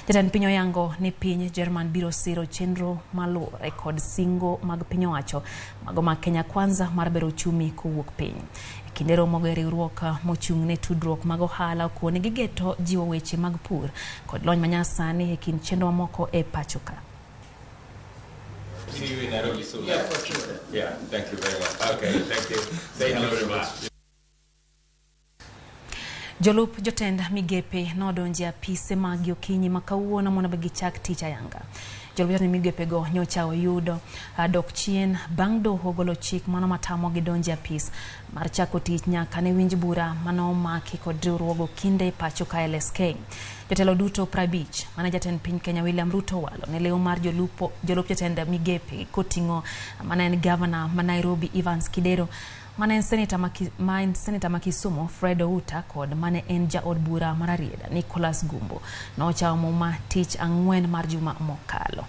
Jatend piny oyango ni piny Jerman biro siro chenro maluwore kod singo mag piny owacho mago mag Kenya Kwanza mar bero uchumi kowuok piny. E kinde romo go e riwruok mochung' ne tudruok mag ohala okone gigeto jiwo weche mag pur kod lony manyasani e kind chenro mamoko e pacho ka. See you in Nairobi soon. Yeah, for sure. Yeah, thank you very much. Okay, thank you. Thank you very much. Jolup jotend migepe nodonje apise mag okinyi ma kawuono mondo gichak tich ayanga. Jolup jotend migepe go nyocha oyudo dok chien bang' doho golo chik mano matamo gidonje apis mar chako tich nyaka ne winj bura mano omaki kod riwruogo kinde pacho ka LSK. Jotelo duto 50 mane jatend piny Kenya William Ruto walo ne leo mar jolup jotend migepe koting'o mane en gavana ma Nairobi Evans Kidero, mane en seneta ma Kisumu Fred Outa kod mane en jaod bura mar Rarieda Nicholas Gumbo nochawo muma tich ang'wen mar juma mokalo.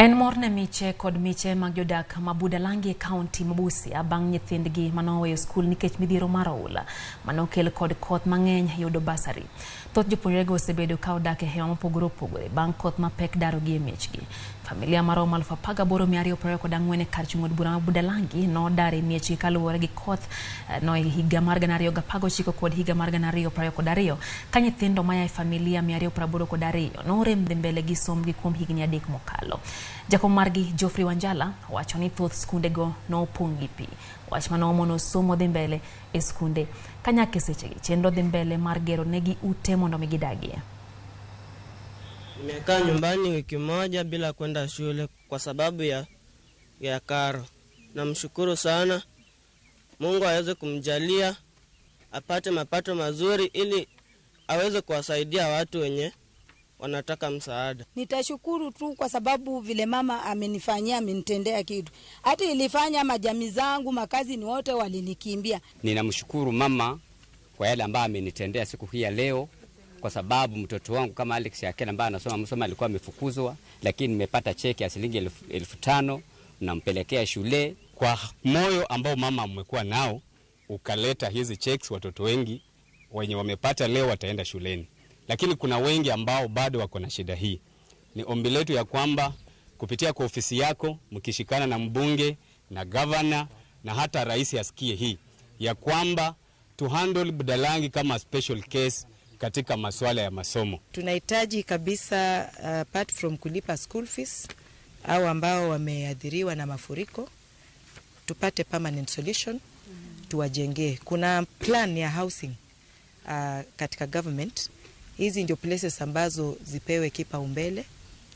En mor ne miche kod miche mag jodak ma Budalangi e kaunti ma Busia bang' nyithindgi manoweyo skul nikech midhiero mar oula manokel kod koth mang'eny yudo basari. Thoth jopuonjrego osebedo ka odak e hema mopogore opogore bang' koth mapek darogi e miechgi. Familia maromo 18,224 e kar chung' od bura ma Budalangi nodar e miechgi kaluwore gi koth no e higa mar 2019 kod higa mar 2022 ka nyithindo maya e familia 282 norem dhi mbele gi sombgi kuom higni 3 mokalo. Jakom margi Geoffrey Wanjala wacho ni thoth skundego nopong' gi pi. Wach manomono somo dhi mbele e skunde. Kanyaka e sechegi chenro dhi mbele mar gero negi ute mondo mi gidagie. Nimekaa nyumbani wiki moja bila kwenda shule kwa sababu ya karo. Namshukuru sana Mungu aweze kumjalia apate mapato mazuri ili aweze kuwasaidia watu wenye wanataka msaada. Nitashukuru tu kwa sababu vile mama amenifanyia, amenitendea kitu. Hata ilifanya majamii zangu, makazi ni wote walinikimbia. Ninamshukuru mama kwa yale ambayo amenitendea siku hii ya leo, kwa sababu mtoto wangu kama Alex Akela ambaye anasoma Musoma alikuwa amefukuzwa, lakini nimepata cheki ya shilingi 5,000 nampelekea shule. Kwa moyo ambao mama amekuwa nao ukaleta hizi checks, watoto wengi wenye wamepata leo wataenda shuleni, lakini kuna wengi ambao bado wako na shida hii. Ni ombi letu ya kwamba kupitia kwa ofisi yako mkishikana na mbunge na governor na hata rais asikie hii ya kwamba to handle Budalangi kama special case katika masuala ya masomo. Tunahitaji kabisa apart from kulipa school fees au ambao wameathiriwa na mafuriko, tupate permanent solution, tuwajengee. Kuna plan ya housing katika government. Hizi ndio places ambazo zipewe kipaumbele.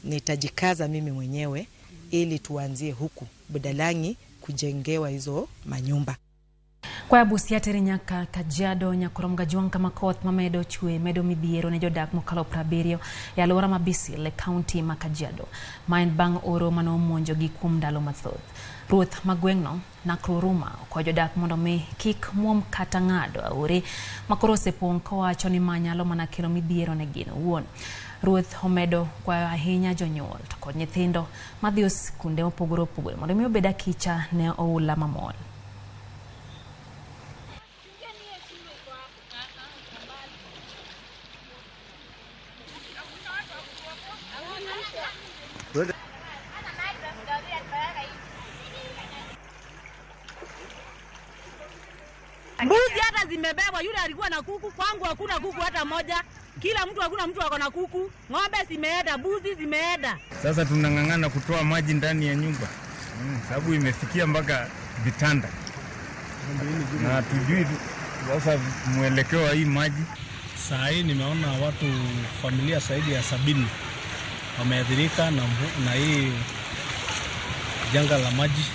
Nitajikaza mimi mwenyewe ili tuanzie huku Budalangi kujengewa hizo manyumba. Kwa Busia teri nyaka Kajiado nyakorom Gajwang' kama koth mamedo chwe medo midhiero ne jodak mokalo 70 e alwora ma Bisil e kaunti ma Kajiado. Ma en bang' oro manomonjogi kuom ndalo mathoth. Ruoth ma gweng'no Nakru Ruma okwayo jodak mondo mi kik muom kata ng'ado aore makoro osepong' kowacho ni ma nyalo mana kelo midhiero ne gin owuon. Ruoth omedo kwayo ahinya jonyuol to kod nyithindo madhi e skunde mopogore opogore mondo mi obed akicha ne oula mamol. Mbuzi hata zimebebwa. Yule alikuwa na kuku, kwangu hakuna kuku hata moja. Kila mtu, hakuna mtu ako na kuku. Ng'ombe zimeenda, mbuzi zimeenda. Sasa tunang'ang'ana kutoa maji ndani ya nyumba, sababu imefikia mpaka vitanda. Na tujui sasa mwelekeo wa hii maji. Saa hii nimeona watu familia zaidi ya 70 wameathirika na hii janga la maji.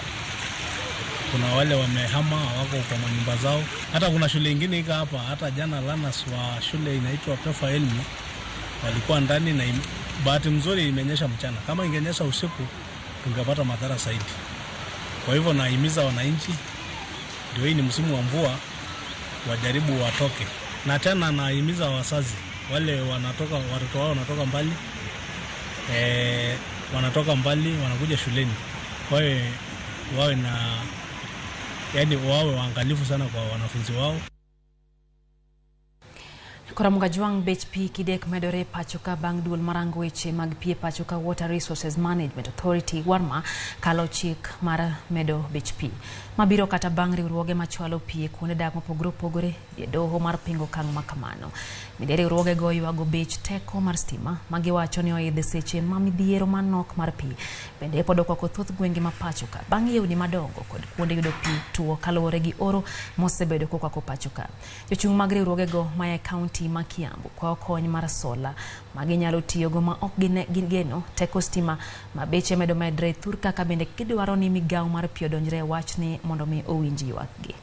Kuna wale wamehama wako kwa manyumba zao. Hata kuna shule ingine iko hapa, hata jana learners wa shule inaitwa Pefa Elmi walikuwa ndani, na bahati mzuri imenyesha mchana. Kama ingenyesha usiku tungepata madhara zaidi. Kwa hivyo nahimiza wananchi, ndio hii ni msimu wa mvua, wajaribu watoke. Na tena nahimiza wazazi wale wanatoka, watoto wao wanatoka mbali, wanatoka mbali wanakuja shuleni, wawe na yani wawe waangalifu sana kwa wanafunzi wao. Koramoga Jwang' bech pi kidek medore pacho ka bang' duol marango weche mag pi e pacho ka Water Resources Management Authority WARMA kalo chik mar medo bech pi mabiro kata bang' riwruoge machwalo pi e kuonde dak mopogore opogore e doho mar pingo okang' ma kamano. Bende riwruogego ywago bech teko mar stima magiwacho ni oidho seche ma midhiero manok mar pi bende pod okwako thoth gwenge ma pacho ka bang' yewni madongo kod kuonde yudo pi tuo kaluwore gi oro mosebedo kokwako pacho ka. Jochung' mag riwruogego ma e kaunti ma Kiambu kwayo kony mar sola maginyalo tiyogo ma ok gigeno teko stima ma beche medo medre thur kaka bende gidwaro ni migawo mar pi odonjre e wachni mondo mi owinj ywakgi.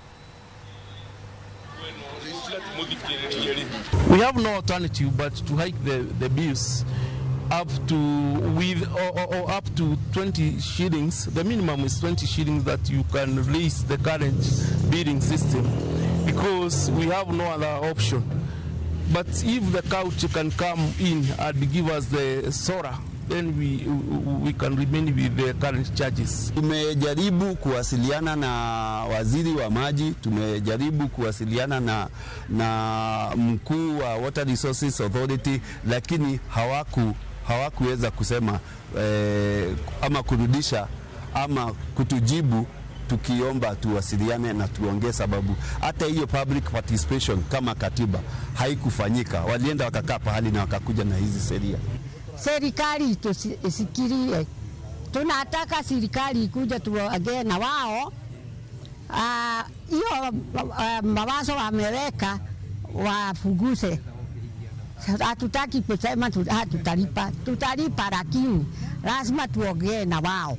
We have no alternative but to hike the bills up to with or up to 20 shillings. The minimum is 20 shillings that you can release the current billing system, because we have no other option. But if the county can come in and give us the solar, then we can remain with the current charges. Tumejaribu kuwasiliana na waziri wa maji, tumejaribu kuwasiliana na mkuu wa Water Resources Authority, lakini hawakuweza kusema ama kurudisha ama kutujibu tukiomba tuwasiliane na tuongee, sababu hata hiyo public participation kama katiba haikufanyika. Walienda wakakaa pahali na wakakuja na hizi sheria. Serikali tusikirie, Tunataka serikali ikuje tuongee na wao hiyo mawazo wameweka wafuguse. Hatutaki kusema tutalipa, tutalipa, lakini lazima tuongee na wao.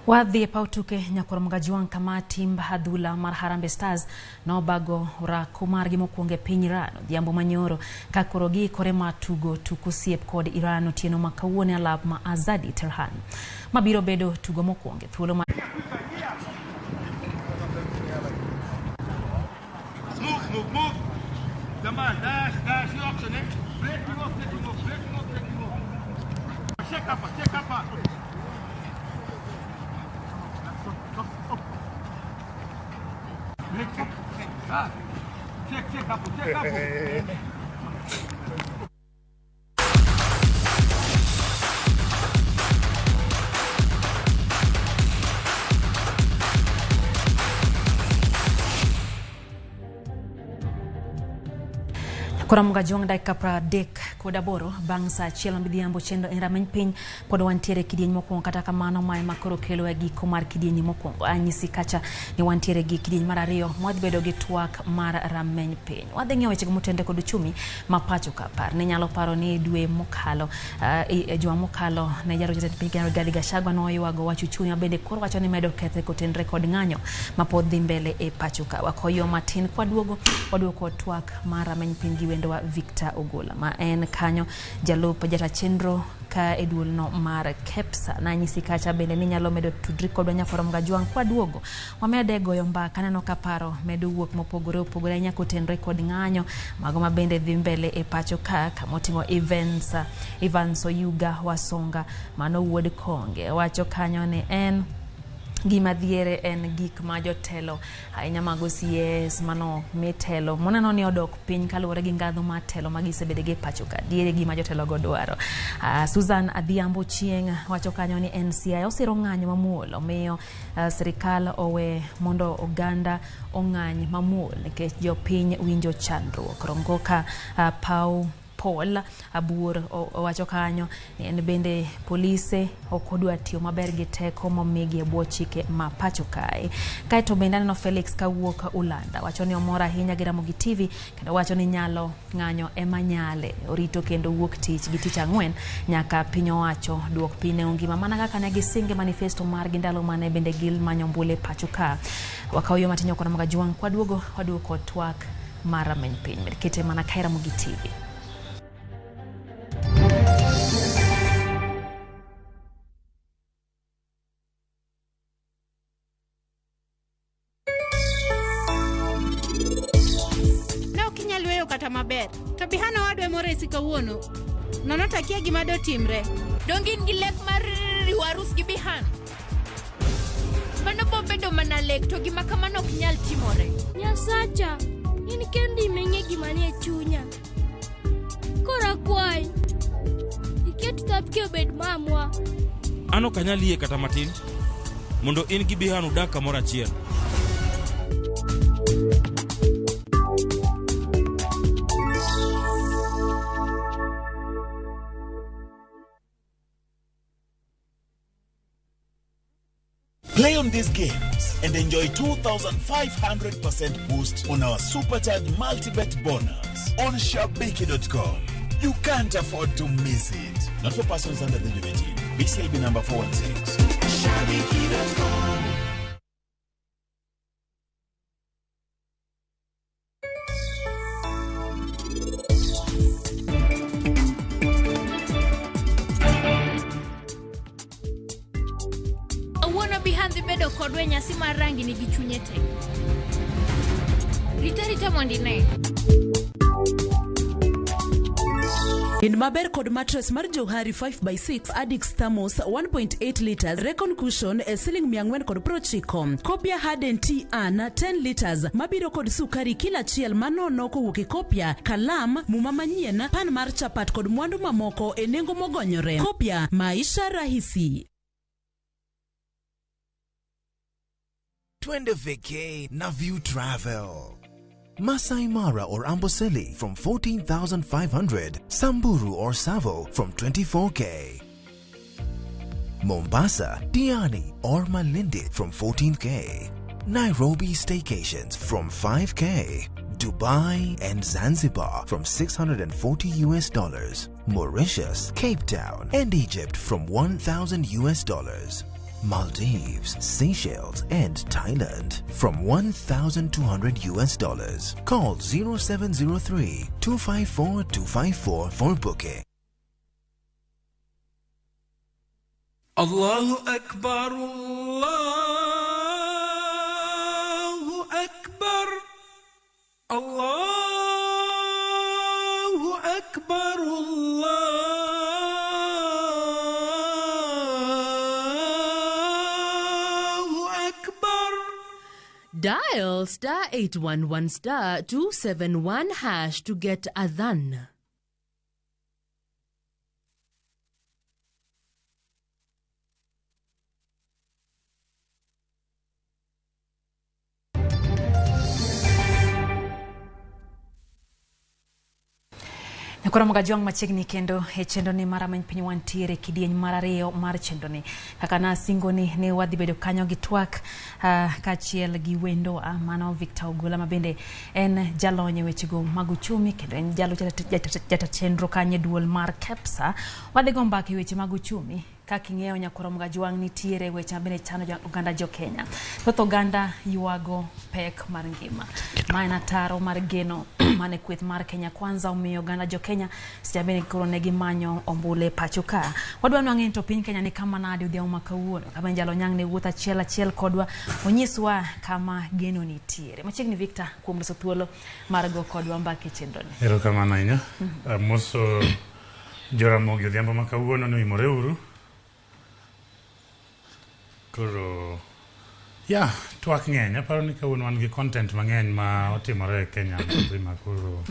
Wadhi e paw tuke nyakwar Mgajuang kama timb adhula mar Harambee Stars nobago orako margi mokwongo e piny Iran odhiambo manyoro ka koro giikore mar tugo tuk osiep kod Iran otieno ma kawuono e alap ma Azadi Tehran. Mabiro bedo tugo mokwongo e thuolo ma Move, move, move. Come on, dash, dash, you option, eh? Break him off, take him off, break him off, take him off. Check up, check up. Break, check, ah. Check, check up, check up. Koro Mgajuang dakika 38 bang' saa 1 midhiambo chenro en rameny piny pod wantiere e kidieny mokwongo kata kamano mae ma koro kelo e giko mar kidieny mokwongo anyisi kacha ni wantiere gi kidieny mar ariyo mwadhi bedo gi twak mar rameny piny wadhi ng'iyo weche motende kod uchumi ma pacho ka par ni nyalo paro ni dwe mokalo juma mokalo ne jaro jatend piny Kenya Rigathi Gachagua noywago wach uchumi ma bende koro wacho ni medo kethe kotenre kod ng'anyo ma pod dhi mbele e pacho ka wakoyo matin kwaduogo waduoko twak mar rameny piny gi wendwa Victor Ogola ma en kanyo jalup jata chenro ka e duolno mar KEPSA nanyisi kacha bende ni nyalo medo tudri kodwa nyakwar Mgajuang kwaduogo wamede goyo mbaka aneno ka paro medo wuok mopogore opogore ahinya kotenre kod ng'anyo mago ma bende dhi mbele e pacho ka kamoting'o Evans Oyuga Wasonga mano wuod Konge wacho kanyo ni en gima dhiere en gik ma jotelo ahinya mago CS mano mitelo moneno ni odok piny kaluwore gi ngadho mar telo ma gisebedo gi e pacho ka diere gima jotelo go dwaro. Susan Adhiambo Chieng' wacho kanyo ni NCI osiro ng'anyo mamuol omiyo sirikal owe mondo oganda ong'any mamuol nikech jopiny winjo chandruok. Rongoka Pau Paul Abuor owacho kanyo ni en bende polise ok odwa tiyo maber gi teko momigi e bwo chike ma pacho kae. Kaeto bende aneno Felix kawuok Ulanda wacho ni omor ahinya gi Ramogi TV kendo wacho ni nyalo ng'anyo ema nyale orito kendo wuok tich gi tich ang'wen nyaka piny owacho duok piny nengo ngima mana kaka ne gisinge manifesto margi ndalo mane bende gimanyo ombulu e pacho ka. Wakaw yo matin nyakwa Mgajuang kwaduogo waduoko twak mar rameny piny med kete mana kae Ramogi TV. Ne ok inyal weyo kata maber. To Bihana owadwa moresi kawuono. Nono to akia gima dotimre. Donge in gi lek mar riwo arus gi Bihan? Mano bobedo mana lek to gima kamano ok nyal timore. Nyasacha, in kendi imeng'e gima nie chunya. Koro akwayi, iket Thapki obed mamwa. An ok anyal yie kata matin mondo in gi Bihan udag kamoro achiel. Play on these games and enjoy 2,500% boost on our supercharged multibet bonus on Shabiki.com. You can't afford to miss it. Not for persons under the age of 18. BCLB number 416. Shabiki.com. Awuono Bihan dhi bedo kodwa e nyasi mar rangi nigi chunye te. Rita rita mondo ine. In maber kod mattress mar Johari 5x6 Adix Thermos 1.8 liters Recon Cushion e siling 490. Kopia Harden Tea An 10 liters mabiro kod sukari kila achiel manono kowuok e Kopia, kalam, muma manyien, pan mar chapat kod mwandu mamoko e nengo mogonyore. Kopia, maisha rahisi. Twende vacay na View Travel. Masai Mara or Amboseli from 14,500, Samburu or Savo from 24K. Mombasa, Diani or Malindi from 14K. Nairobi staycations from 5K. Dubai and Zanzibar from $640 US. Mauritius, Cape Town and Egypt from $1,000 US. Maldives, Seychelles and Thailand from $1,200 US. Call 0703 254 254 for booking. Allahu Akbar, Allahu Akbar, Allahu Akbar, Allahu Akbar. Dial star 811 star 271 hash to get Adhan. Nyakoro Mogajwang' machiegni kendo e chenro ni mar Rameny Piny wantiere e kidieny mar ariyo mar chenro ni. Kaka nasingo ni ne wadhi bedo kanyo gi twak kaachiel gi wendo mano Victor Ogola ma bende en jalony e wechego mag uchumi kendo en jalo jata chenro kanyo e duol mar KEPSA. Wadhi go mbaka e weche mag uchumi. Kaka ing'eyo Nyakoro Mogajwang' nitiere weche ma bende chando oganda jo Kenya. Thoth oganda ywago pek mar ngima. Ma en ataro mar geno mane kweth mar Kenya Kwanza omiyo oganda jo Kenya seche bende koro ne gimanyo ombulu e pacho ka. Wadwa nwang'e ni to piny Kenya ni kama nade odhiambo ma kawuono. Kama Njalo Nyang' ne wuotho achiel achiel kodwa onyiswa kama geno nitiere. Machiegni Victor kuom loso thuolo mar go kodwa mbaka e chenro ni. Erokamano ahinya. Amoso Joramogi odhiambo ma kawuono ni oimore uru. Koro ya twak ng'eny, aparo ni kawuono wan gi content mang'eny ma otimore e Kenya mzima, koro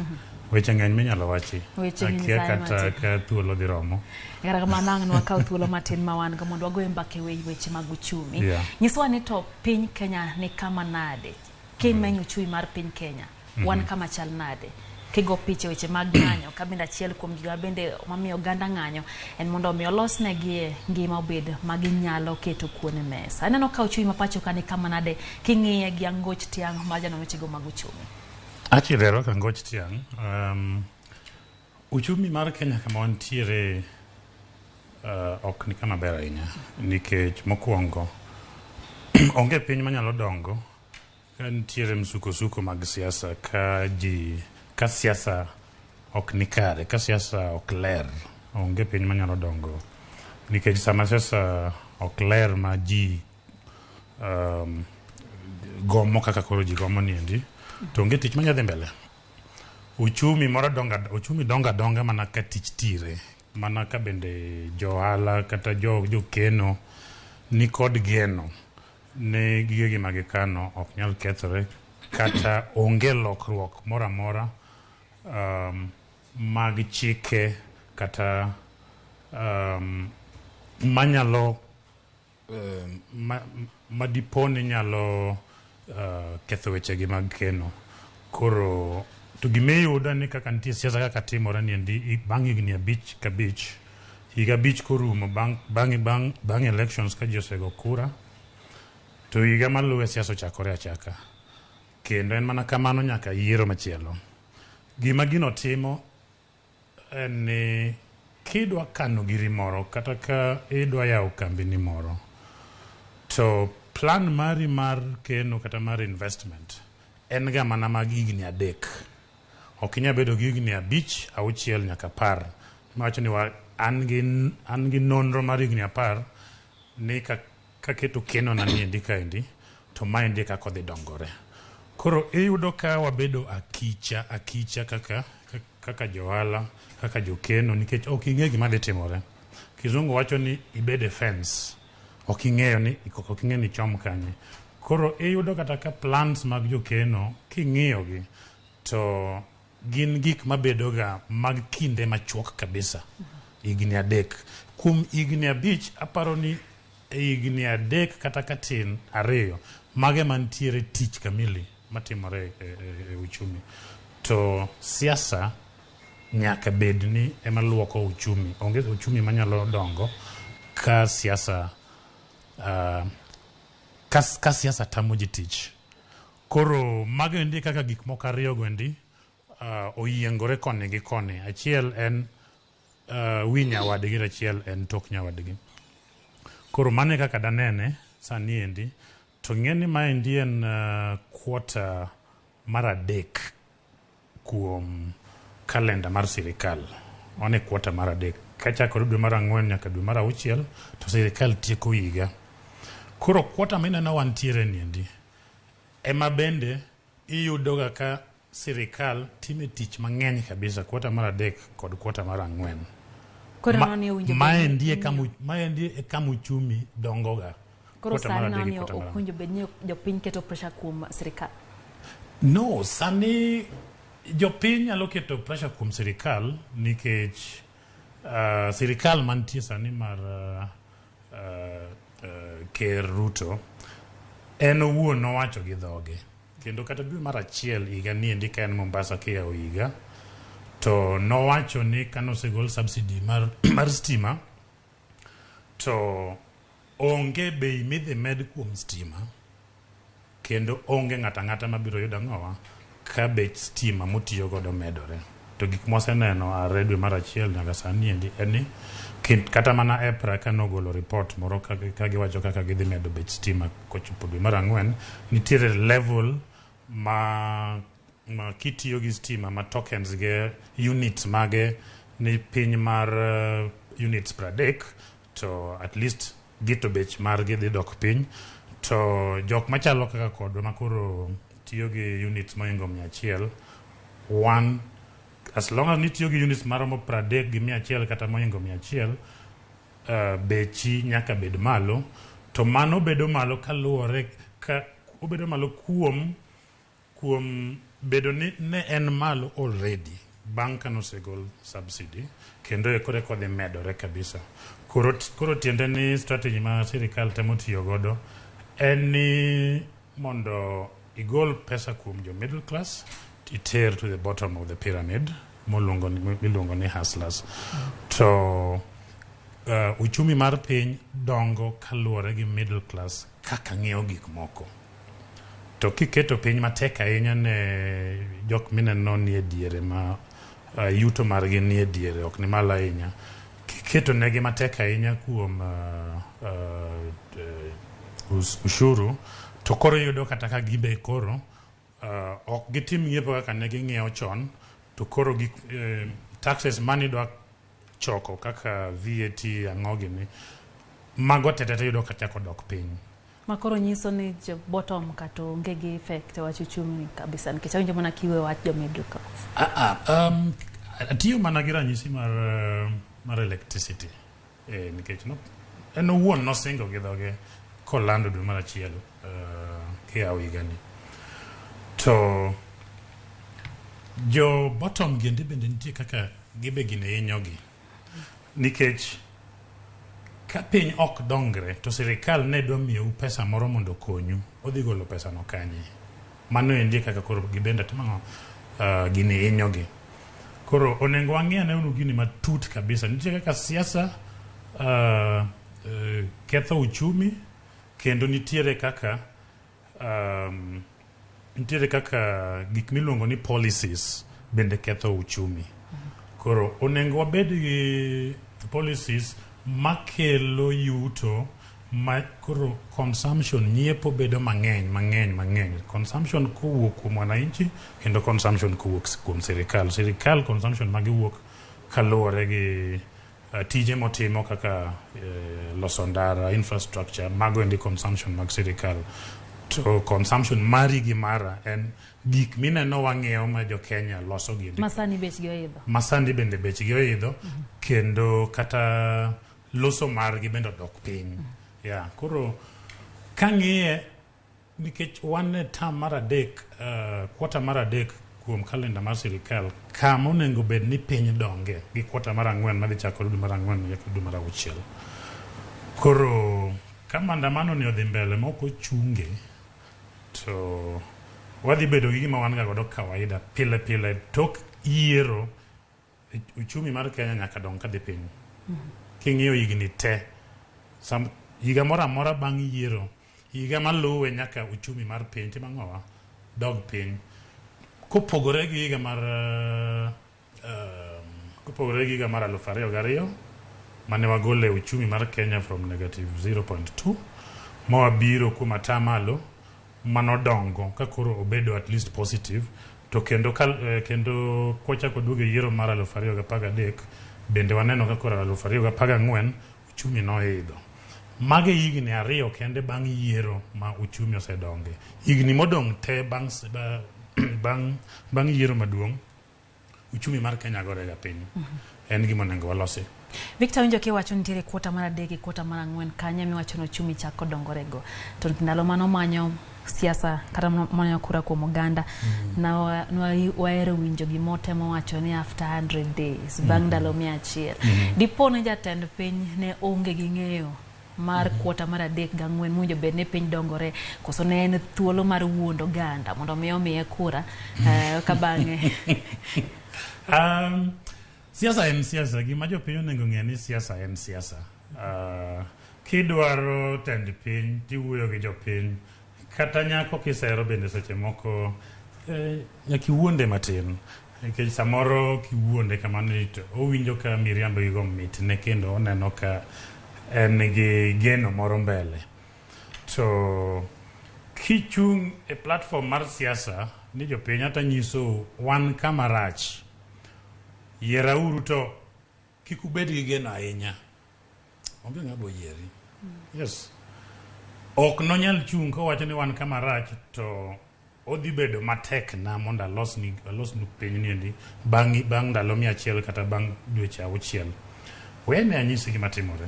weche ng'eny minyalo wachi. Weche ng'eny Akia saye kata matin. ka thuolo dhi romo. Kata kamano ang' nwakaw thuolo matin ma wan go mondo wagoye mbaka e weche mag uchumi. Yeah. Nyiswa ni to piny Kenya ni kama nade? Kimenyo uchumi mar piny Kenya, wan kama chal nade? Kigo picha weche mag ng'anyo, ka bende achiel kuom gigo bende mamiyo oganda ng'anyo en mondo omi olosnegi ngima obed ma ginyalo keto kuon e mesa. Aneno ka uchumi ma pacho ka ni kama nade king'iye gi angoch tiang' mar janon wechego mag uchumi. Achiel ero ka angoch tiang'. Uchumi mar Kenya kama wantiere ok ni kama ber ahinya nikech mokwongo onge piny manyalo dongo ka nitiere msukosuko mag siasa, ka ji ka siasa ok ni kare, ka siasa ok ler, onge piny manyalo dongo nikech sama siasa ok ler ma ji gomo kaka koro ji gomo niendi, to onge tich manyalo dhi mbele. Uchumi moro donga, uchumi donga donga mana ka tich tire, mana ka bende johala kata jokeno ni kod geno ne gigegi ma gikano ok nyal kethore kata onge lokruok moro amora mag chike kata manyalo madipo ni nyalo ketho wechegi mag keno. Koro to gimiyudo ni kaka nitie siasa kaka timore niendi bang' higni 5 ka 5, higa 5 korumo bang' elections ka ji osego kura, to higa maluwe siasa ochakore achaka. Kendo en mana kamano nyaka yiero machielo. Gima gino timo en ni kidwa kano giri moro kata ka idwa yawo kambini moro, to plan mari mar keno kata mar investment en ga mana mag higni 3. Ok inyal bedo gi higni 5, 6 nyaka 10. Mawacho ni an gi nonro mar higni 10 ni kaketo keno na niendi kaendi to maendi kaka odhi dongore. Koro iyudo ka wabedo akicha akicha kaka johala, kaka jokeno, nikech ok ing'e gima dhi timore. Kizungu wacho ni ibed e fence, ok ing'eyo ni ok ing'e ni chom kanye. Koro iyudo kata ka plans mag jokeno king'iyogi to gin gik mabedo ga mag kinde machuok kabisa, higni 3. Kuom higni 5 aparo ni e higni 3 kata katin 2 Mage mantiere tich kamili matimore e uchumi. To siasa nyaka bed ni ema luoko uchumi. Onge uchumi manyalo dongo ka siasa ka siasa tamo ji tich. Koro mago endi kaka gik moko ariyo go endi oyiengore koni gi koni. Achiel en wi nyawadgi to achiel en tok nyawadgi. Koro mano e kaka danene sani endi. To ng'e ni maendi en quarter mar adek kuom kalenda mar sirikal. Wan e quarter mar adek. Kachakore dwe mar ang'wen nyaka dwe mar auchiel to sirikal tieko higa. Koro quarter mineno wantiere ni endi ema bende iyudo ga ka sirikal time tich mang'eny kabisa quarter mar adek kod quarter mar ang'wen. Koro nani owinjo bed ni Maendi e kama maendi e kama uchumi dongoga. Koro Quarter mar sani adek gi nani quarter mar ok owinjo bed ni jopiny keto pressure kuom sirikal. No, sani jopiny nyalo keto pressure kuom sirikal nikech sirikal mantie sani mar Ker Ruto en owuon nowacho gi dhoge kendo kata dwe mar achiel higa ni endi ka en Mombasa kiyawo higa to nowacho ni kanosegol subsidy mar stima to onge bei midhi med kuom stima kendo onge ng'ato ang'ata mabiro yudo ang'owa ka bech stima motiyo godo medore. To gik mwaseneno are dwe mar achiel nyaka sani endi en ni kata mana EPRA kanogolo report moro ka giwacho kaka gidhi medo bech stima kochopo dwe mar ang'wen, nitiere level ma kitiyo gi stima ma tokens ge units mage ni piny mar units 30 to at least gito bech margi dhi dok piny. To jok machalo kaka kodwa makoro tiyo gi units mohingo 100, one as long as nitiyo gi units maromo 30 gi 100 kata mohingo 100, bechi nyaka bed malo. To mano bedo malo kaluwore ka obedo malo kuom bedo ni ne en malo already bang' kanosegol subsidy kendo e kore kodhi medore kabisa. Koro tiende ni strategy ma sirikal temo tiyo godo en ni mondo igol pesa kuom jo middle class iter to the bottom of the pyramid miluongo ni hustlers. To uchumi mar piny dongo kaluwore gi middle class kaka ng'iewo gik moko. To kiketo piny matek ahinya ne jok mineno ni e diere ma yuto margi ni e diere ok ni malo ahinya, kiketo negi matek ahinya kuom ushuru to koro iyudo kata ka gibe koro ok gitim ng'iepo kaka ne ging'iewo chon, to koro gik taxes manidwa choko kaka VAT ang'o gini mago tetete yudo ka chako dok piny. Ma koro nyiso ni jo bottom kata onge gi effect e wach uchumi kabisa nikech awinjo mana kiwe wach jo middle class. Atiyo mana gi ranyisi mar electricity nikech en owuon nosingo gi dhoge kolando dwe mar achiel kiyawo higani. To jo bottom giendi bende nitie kaka gibe gine hinyogi nikech ka piny ok dongre to sirikal ne dwa miyou pesa moro mondo okonyu, odhi golo pesa no kanye? Mano endi kaka koro gibende timo ang'o? Gini hinyogi. Koro onego wang'i ane uru gini matut kabisa. Nitie kaka siasa ketho uchumi kendo nitiere kaka gik miluongo ni policies bende ketho uchumi. Koro onego wabed gi policies makelo yuto ma koro consumption nyiepo bedo mang'eny mang'eny mang'eny. Consumption kowuok kuom wananchi kendo consumption kowuok kuom sirikal. Sirikal consumption magi wuok kaluwore gi tije motimo kaka loso ndara, infrastructure, mago endi consumption mag sirikal. To consumption mari gi mara en gik mineno wang'iewo ma jo Kenya loso gi. Masani bechgi oidho. Masani bende bechgi oidho kendo kata loso margi bende odok piny. Yeah, koro kang'iye nikech wan e term mar adek, quarter mar adek kuom kalenda mar sirikal kama onego bed ni piny donge gi quarter mar ang'wen madhi chakore dwe mar ang'wen nyaka dwe mar auchiel. Koro ka maandamano ni odhi mbele ma ok ochunge To wadhi bedo gi gima wan ga godo kawaida pile pile tok yiero uchumi mar Kenya nyaka dong kadhi piny. King'iyo higni te, sam, higa moro amora bang' yiero, higa maluwe nyaka uchumi mar piny timo ang'owa? Dog piny. Kopogore gi higa mar kopogore gi higa mar 2002 mane wagole uchumi mar Kenya from negative 0.2 mawabiro kuom atamalo manodongo ka koro obedo at least positive to kendo ka, kendo kwachako duogo e yiero mar 2013 bende waneno ka koro 2014 uchumi noidho. Mage higni ariyo kende bang' yiero ma uchumi osedonge. Higni modong' te bang' bang' bang' yiero maduong' uchumi mar Kenya gorega piny. En gima onego walosi. Victor winjo kiwacho nitiere kwota mar adek gi kwota mar ang'wen kanyo miwacho ni uchumi chako dongorego. To ndalo mano manyo siasa kata manyo kura kuom oganda na wahero winjo gimotemo wacho ni after 100 days bang' ndalo 100. Dipo ni jatend piny ne onge gi ng'eyo mar kwota mar adek gang'wen mowinjo bed ni piny dongore koso ne en thuolo mar wuondo oganda mondo mi omiye kura ka bang'e Siasa en siasa. Gima jopiny onego ng'e ni siasa en siasa. Kidwaro tend piny tiwuoyo gi jopiny. Kata nyako kisero bende seche moko nyaka iwuonde matin. Nikech samoro kiwuonde kamano to owinjo ka miriambo gigo mitne kendo oneno ka en gi geno moro mbele. To kichung' e platform mar siasa ni jopiny ata nyiso wan kama rach, yierauru to kik ubed gi geno ahinya. Onge ng'ama bo yieri. Yes. Ok nonyal chung' kowacho ni wan kama rach to odhi bedo matek na mondo alosnu piny niendi bang' ndalo 100 kata bang' dweche 6. Wene anyisi gima timore.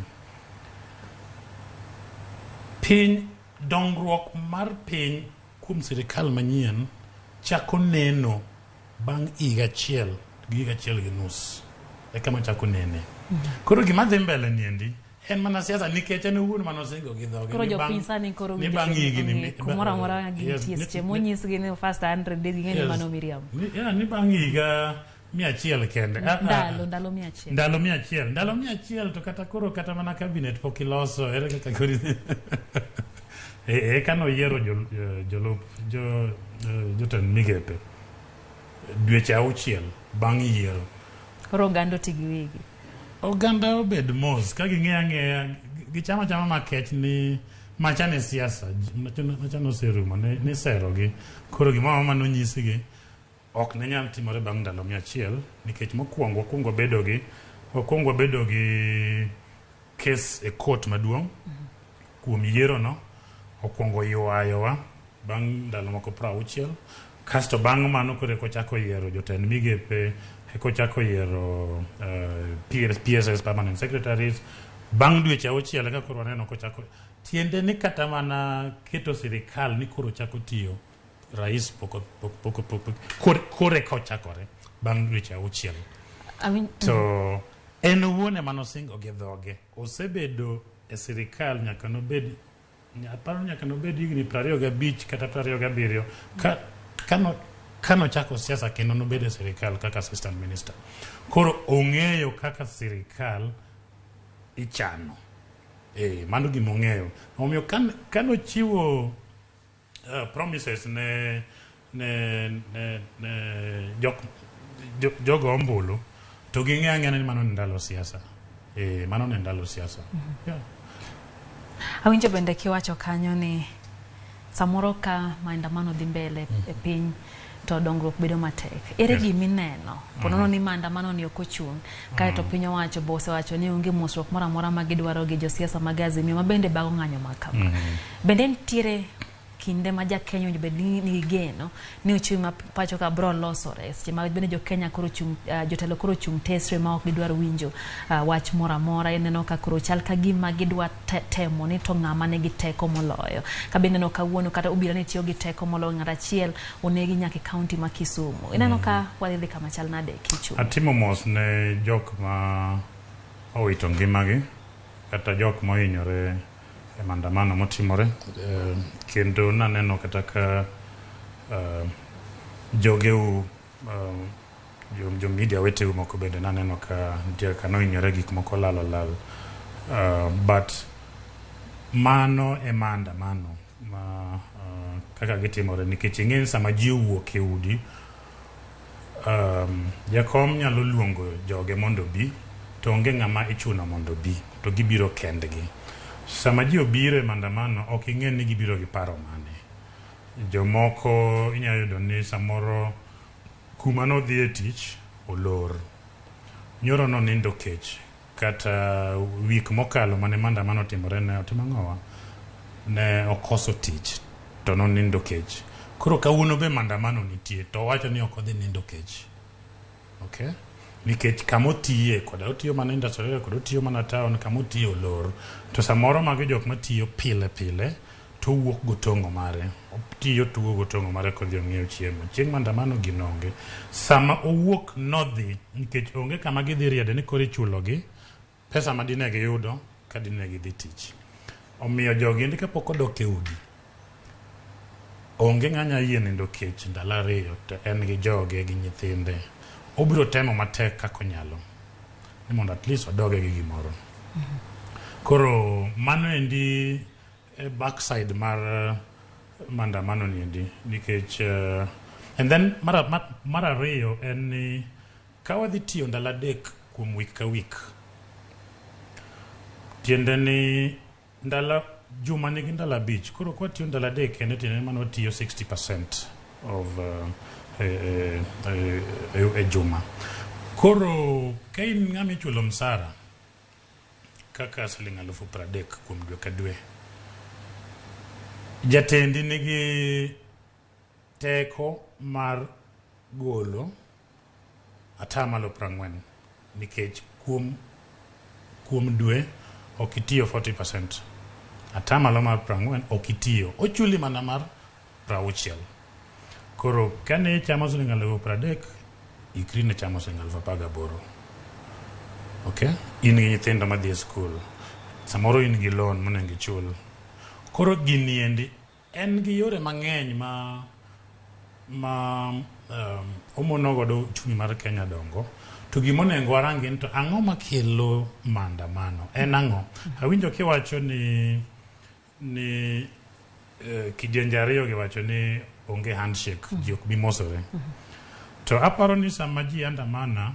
Piny dongruok mar piny kuom sirikal manyien chako neno bang' higa achiel gi higa achiel gi nus eka machako nene. Koro gima dhi mbele niendi en mana siasa nikech en owuon manosingo gi dhoge koro jopiny sani koro winjo kumoro amora gintie seche monyisgi ni first 100 days ging'e ni mano miriambo. Ni bang' higa 100 kende. Ndalo 100. Ndalo 100. Ndalo 100 to kata koro kata mana cabinet pok iloso ere kaka koro eka noyiero jolup jotend migepe dweche 6 bang' yiero. Koro oganda oti gi wigi. Oganda obed mos ka ging'eyo ang'eya gichamo achama makech ni macha ne siasa macha noserumo ni serogi. Koro gimoro amora manonyisgi ok ne nyal timore bang' ndalo 100 nikech mokwongo wakwongo wabedo gi kes e court maduong' kuom yiero no okwongo ywayowa bang' ndalo moko 60 kasto bang' mano koro eka ochako yiero jotend migepe eka ochako yiero PSS permanent secretaries bang' dweche 6 eka koro waneno kochako tiende ni kata mana keto sirikal ni koro chako tiyo rais pok kore ka ochakore bang' dweche 6. To en owuon ema nosingo gi dhoge osebedo e sirikal nyaka nobed aparo nyaka nobed higni 25 kata 27 kanochako siasa kendo nobedo e sirikal kaka assistant minister. Koro ong'eyo kaka sirikal ichano. Mano gima ong'eyo. Omiyo kanochiwo promises ne jogo ombulu to ging'eyo ang'eya ni mano ne ndalo siasa. Mano ne ndalo siasa. Yeah. Awinjo bende kiwacho kanyo ni samoro ka maandamano dhi mbele e piny to dongruok bedo matek. Ere gima ineno? Ponono ni maandamano ni ok ochung' kaeto piny owacho bo osewacho ni onge mosruok moro amora ma gidwaro gi josiasa mag Azimio ma bende bago ng'anyo ma kama. Bende nitiere kinde ma ja Kenya owinjo bed ni nigi geno ni uchumi ma pacho ka bro losore seche ma bende jo Kenya koro chung' jotelo koro chung' tesre ma ok gidwar winjo wach moro amora. Ineno ka koro chal ka gima gidwa temo ni to ng'ama nigi teko moloyo. Ka bende ineno kawuono kata obila ne tiyo gi teko moloyo ng'ato achiel onegi nyaka e kaunti ma Kisumu. Ineno ka wadhi dhi kama chal nade kichumi? Atimo mos ne jok ma owito ngimagi kata jok mohinyore e maandamano motimore kendo naneno kata ka jogeu jo media weteu moko bende naneno ka nitie kaka nohinyore gik moko lal olal but mano e maandamano ma kaka gitimore nikech ing'e ni sama ji owuok e udi jakom nyalo luongo joge mondo obi to onge ng'ama ichuno mondo obi to gibiro kendgi. Sama ji obiro e maandamano ok ing'e ni gibiro gi paro mane. Jomoko inyalo yudo ni samoro kuma nodhi e tich olor. Nyoro nonindo kech kata wik mokalo mane maandamano otimore ne otimo ang'owa? Ne okoso tich to nonindo kech. Koro kawuono be maandamano nitie to owacho ni ok odhi nindo kech. Okay? Nikech kama otiye koda otiyo mana industrial area koda otiyo mana town kama otiye olor. To samoro mago jok matiyo pile pile to owuok gotong'o mare. Otiyo tugo gotong'o mare kodhi ong'iew chiemo. Chieng' maandamano gino onge. Sama owuok nodhi nikech onge kama gidhi riede ni koro ichulogi pesa ma dine giyudo ka dine gidhi tich. Omiyo jogi endi kapok odok e udi, onge ng'anya yie nindo kech ndalo ariyo to en gi joge gi nyithinde. Obiro temo matek kaka onyalo ni mondo at least odoge gi gimoro. Koro mano endi e backside mar maandamano ni endi nikech and then mar ariyo en ni ka wadhi tiyo ndalo adek kuom wik ka wik tiende ni ndalo juma nigi ndalo abich koro ka watiyo ndalo adek kende tiende ni mano watiyo 60% of e juma. Koro ka in ng'ama ichulo msara kaka siling 30,000 kuom dwe ka dwe, jatendi nigi teko mar golo 40% nikech kuom dwe ok itiyo 40%. 40% ok itiyo, ochuli mana mar 60. Koro kane ichamo siling 30,000, ikri ne chamo siling 18,000. Okay? In gi nyithindo madhi e skul. Samoro in gi loan monego ichul. Koro gini endi en gi yore mang'eny ma omono godo uchumi mar Kenya dongo. To gima onego warangi ni to ang'o makelo maandamano? En ang'o? Awinjo kiwacho ni kidienje ariyo giwacho ni onge handshake, ji ok bi mosore. To aparo ni sama ji andamana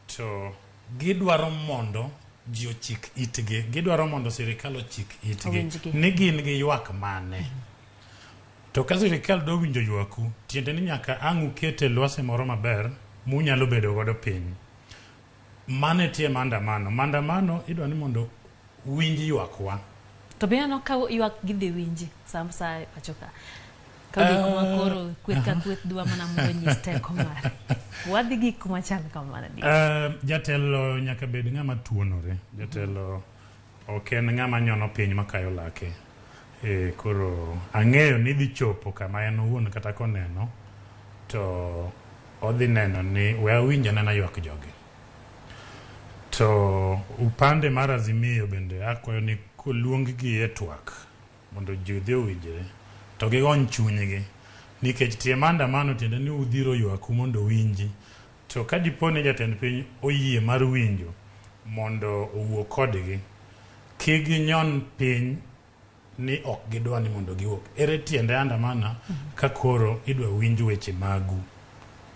to gidwaro mondo ji ochik itgi, gidwaro mondo sirikal ochik itgi ni gin gi ywak mane. To ka sirikal do winjo ywaku, tiende ni nyaka ang' ukete lwasi moro maber munyalo bedo godo piny. Mano e tie maandamano. Maandamano idwa ni mondo winj ywakwa. To be aneno ka ywak gidhi winji sama sa pacho ka. Ka gik ma koro kweth ka kweth dwa mana mondo onyis teko mare. Wadhi gi kuma chal kamano. Jatelo nyaka bed ng'ama tuonore. Jatelo ok en ng'ama nyono piny makayo lake. Koro ang'eyo ni dhi chopo kama en owuon kata koneno to odhi neno ni we awinj anena ywak jogi. To upande mar Azimio bende akwayo ni koluong gi e twak mondo ji odhi owinjre to gigony chunygi nikech tie maandamano tiende ni udhiro ywaku mondo owinji. To ka dipo ni jatend piny oyie mar winjo mondo owuo kodgi, kik ginyon piny ni ok gidwa ni mondo giwuok. Ere tiende andamana ka koro idwa winj weche magu?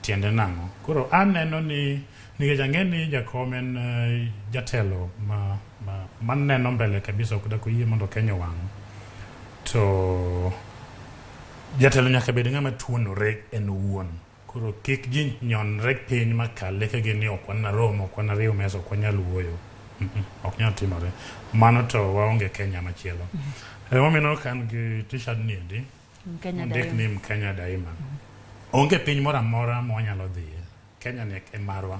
Tiende nang'o? Koro aneno ni nikech ang'e ni jakom en jatelo ma neno mbele kabisa ok dak oyie mondo Kenya owang'. To jatelo nyaka bed ng'ama tuonore en owuon. Koro kik ji nyonre piny makal lekegi ni ok wanarom, ok wanariw mesa, ok wanyal wuoyo. Ok nyal timore. Mano to waonge Kenya machielo. Emomiyo ka an gi t-shirt ni endi, ondik ni Mkenya Daima. Onge piny moro amora ma wanyalo dhiye. Kenya ni e marwa.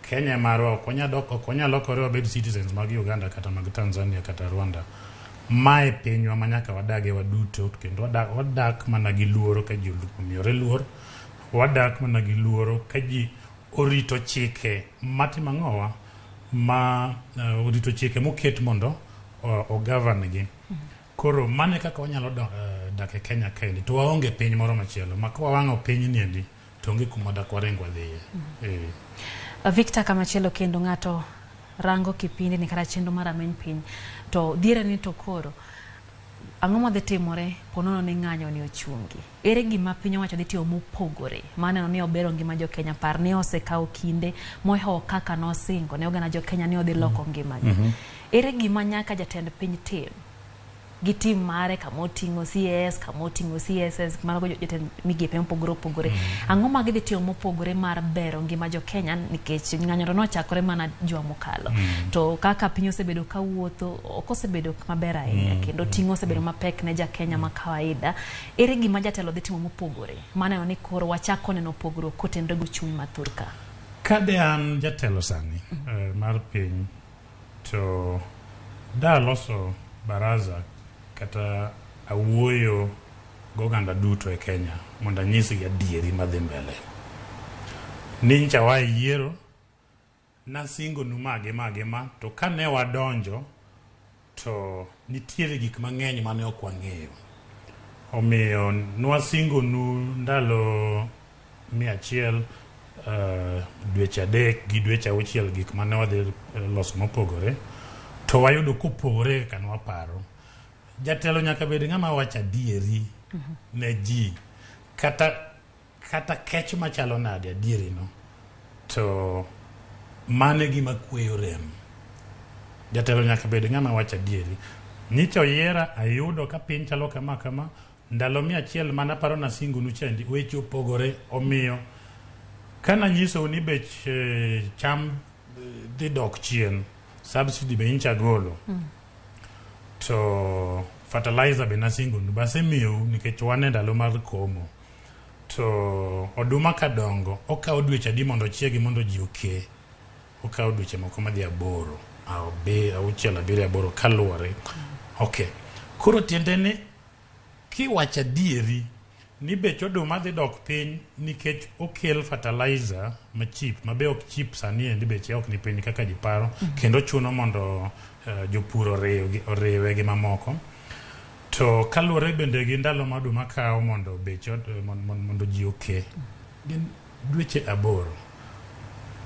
Kenya e marwa, ok wanyal lokore wabed citizens mag Uganda kata mag Tanzania kata Rwanda. Mae pinywa ma nyaka wadage waduto kendo wadak mana gi luoro ka ji omiyore luor. Wadak mana gi luoro ka ji orito chike matimo ang'owa ma orito chike moket mondo ogovern gi. Koro mano e kaka wanyalo dak e Kenya kaendi to waonge piny moro machielo ma ka wawang'o piny ni endi to onge kuma dak waring wadhiye. Victor, kamachielo kendo ng'ato rango kipindi ni kata chenro mar Rameny Piny to dhiere ni to koro ang'o madhi timore ponono ni ng'anyo ni ochungi? Ere gima piny owacho dhi timo mopogore maneno ni obero ngima jo Kenya? Par ni osekawo kinde mohewo kaka nosingo ne oganda jo Kenya ni odhi loko ngimagi. Ere gima nyaka jatend piny tim gi tim mare kama oting'o CS, kama oting'o CSS, mago jotend migepe mopogore opogore. Ang'o ma gidhi timo mopogore mar bero ngima jo Kenya nikech ng'anyo to nochakore mana juma mokalo. To kaka piny osebedo kawuotho ok osebedo maber ahinya kendo ting' osebedo mapek ne ja Kenya ma kawaida. Ere gima jatelo dhi timo mopogore maneno ni koro wachako neno pogruok kotenore gi uchumi ma thurka? Kade an jatelo sani mar piny to daloso baraza kata awuoyo goganda duto e Kenya mondo anyisgi adieri madhi mbele. Ni ncha waa e yiero, nasingonu ma gi ma gi ma, to kane wadonjo to nitiere gik mang'eny mane ok wang'eyo. Omiyo nwasingonu ndalo 100, dweche 3 gi dweche 6 gik mane wadhi loso mopogore, to wayudo kopogore kaka nwaparo. Jatelo nyaka bed ng'ama wacho adieri ne ji kata kech machalo nade adieri no to mano e gima kweyo rem. Jatelo nyaka bed ng'ama wacho adieri. Nyicha oyiera ayudo ka piny chalo kama kama, ndalo 100 mana paro nasingonu chandi weche opogore. Omiyo kananyisou ni bech cham dhi dok chien, subsidy be nyicha golo, to fertilizer be nasingonu basemiyou nikech wan e ndalo mar komo. To oduma kadongo okawo dweche adi mondo ochiegi mondo ji oke? Okawo dweche moko madhi 8, 6, 7, 8 kaluwore. Okay. Koro tiende ni kiwacho adieri ni bech oduma dhi dok piny nikech okel fertilizer ma cheap, ma be ok cheap sani endi, beche ok ni piny kaka ji paro, kendo chuno mondo jopur oriwe gi mamoko. To kaluwore bende gi ndalo ma oduma kawo mondo bech mondo ji oke, gin dweche 8.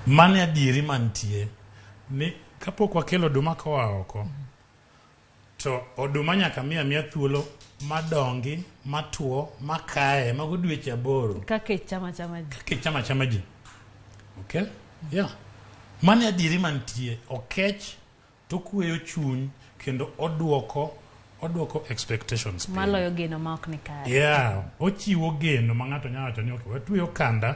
Mano adieri mantie ni kapok wakelo oduma koa oko, to oduma nyaka miya thuolo madongi, matuo, makaye, mago dweche 8. Kaka ichama chama ji. Kaka ichama chama ji. Okay? Yeah. Mano adieri mantie. Okech to kweyo chuny kendo oduoko expectations piny. Maloyo geno ma ok ni kare. Yeah, ochiwo geno ma ng'ato nyalo wacho ni okay, watweyo okanda,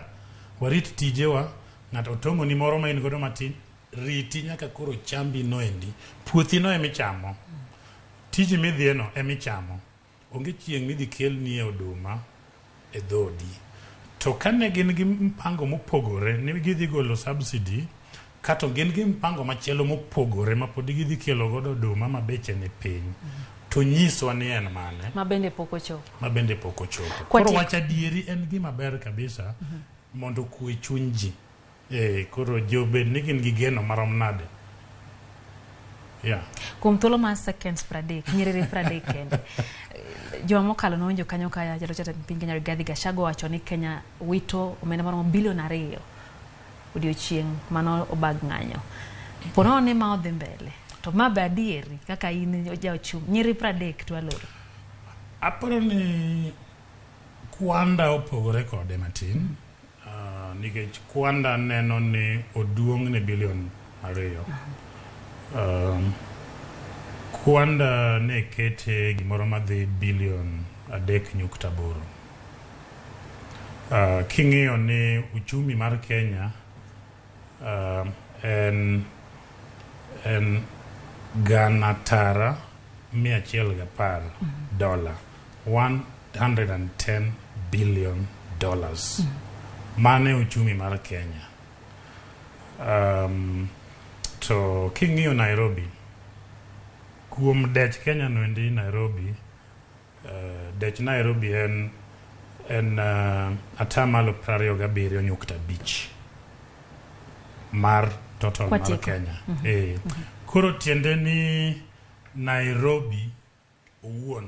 warit tijewa, ng'ato otong'o ni moro ma in godo matin, riti nyaka koro chambi noendi, puothi no emichamo, tiji midhiye no emichamo. Onge chieng' midhi kelnie oduma e dhodi. To kane gin gi mpango mopogore ni gidhi golo subsidy, kato gin gi mpango machielo mopogore ma pod gidhi kelo godo oduma ma beche ni piny, to nyiswa ni en mane ma bende pok ochopo. Ma bende pok ochopo. Koro wach adieri en gima ber kabisa mondo okwe chuny ji. Koro ji obed ni gin gi geno marom nade. Yeah. Kuom thuolo mar seconds 30, nyiriri 30 kende. Juma mokalo nowinjo kanyo ka jatelo jatend piny Kenya Rigathi Gachagua wacho ni Kenya wito omenda maromo bilion 2 odiochieng' mano obag ng'anyo. Ponono ni ma odhi mbele. To ma be adieri kaka in jaochumi nyiri 30 to aloro. Aparo ni kwanda opogore kode matin. Nikech kwanda neno ni oduong' ne bilion 2. Kwanda ne kete gimoro madhi bilion 3.8. King'iyo ni uchumi mar Kenya en gana tara 110 dola, $110 billion. Mane uchumi mar Kenya. To king'iyo Nairobi, kuom dech Kenya noendi Nairobi, dech Nairobi en 27.5% mar total mar Kenya. Koro tiende ni Nairobi owuon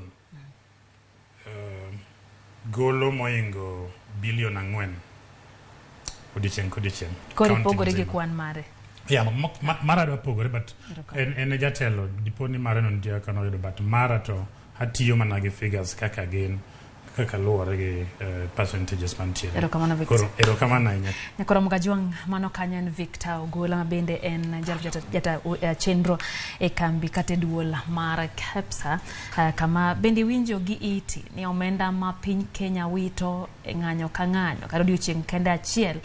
golo moingo bilion 4 odiochieng' kodiochieng'. Koro County ipogore gi mzima. kwan mare. Yeah, mara dwa pogore, but en e jatelo dipo ni mare no nitie kaka noyudo, but mara to atiyo mana gi figures kaka gin, kaka luwore gi percentages mantiere. Erokamano, Victor. Koro erokamano ahinya. Nyakoro Mgajwang' mano kanyo en Victor Ogola ma bende en jata, jata chenro e kambi kata e duol mar KEPSA, kama bende iwinjo gi iti ni omenda ma piny Kenya wito e ng'anyo ka ng'anyo kata odiochieng' kende achiel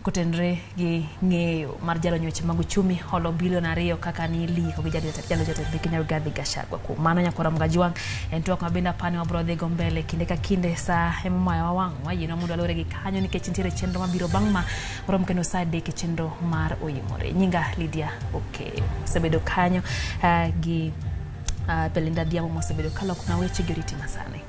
kotenre gi ng'eyo mar jalony weche mag uchumi holo bilion 2 kaka ni liko gi jalo jatend piny Kenya Rigathi Gachagua. Kuom mano Nyakoro Mgajwang' en twak ma bende apani wabro dhi go mbele kinde ka kinde sa emomayowa wang'wa yienwa mondo walore gi kanyo nikech nitiere chenro mabiro bang' ma warom kendo sa 3 e chenro mar Oimore. Nyinga Lydia Okeyo. Osebedo kanyo gi Belinda Adhiambo mosebedo kalokona weche gi oriti masani.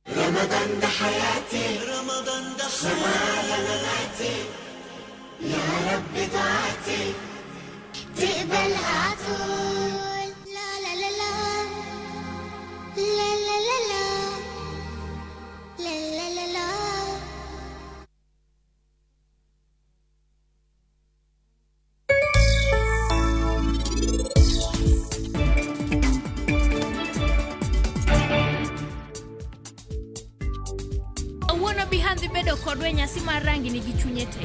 رمضان ده حياتي، رمضان ده على مماتي، يا رب دعاتي تقبلها عطول. لا لا لا لا لا لا لا لا لا لا لا. Kawuono Bihan dhi bedo kodwa e nyasi mar rangi nigi chunye te.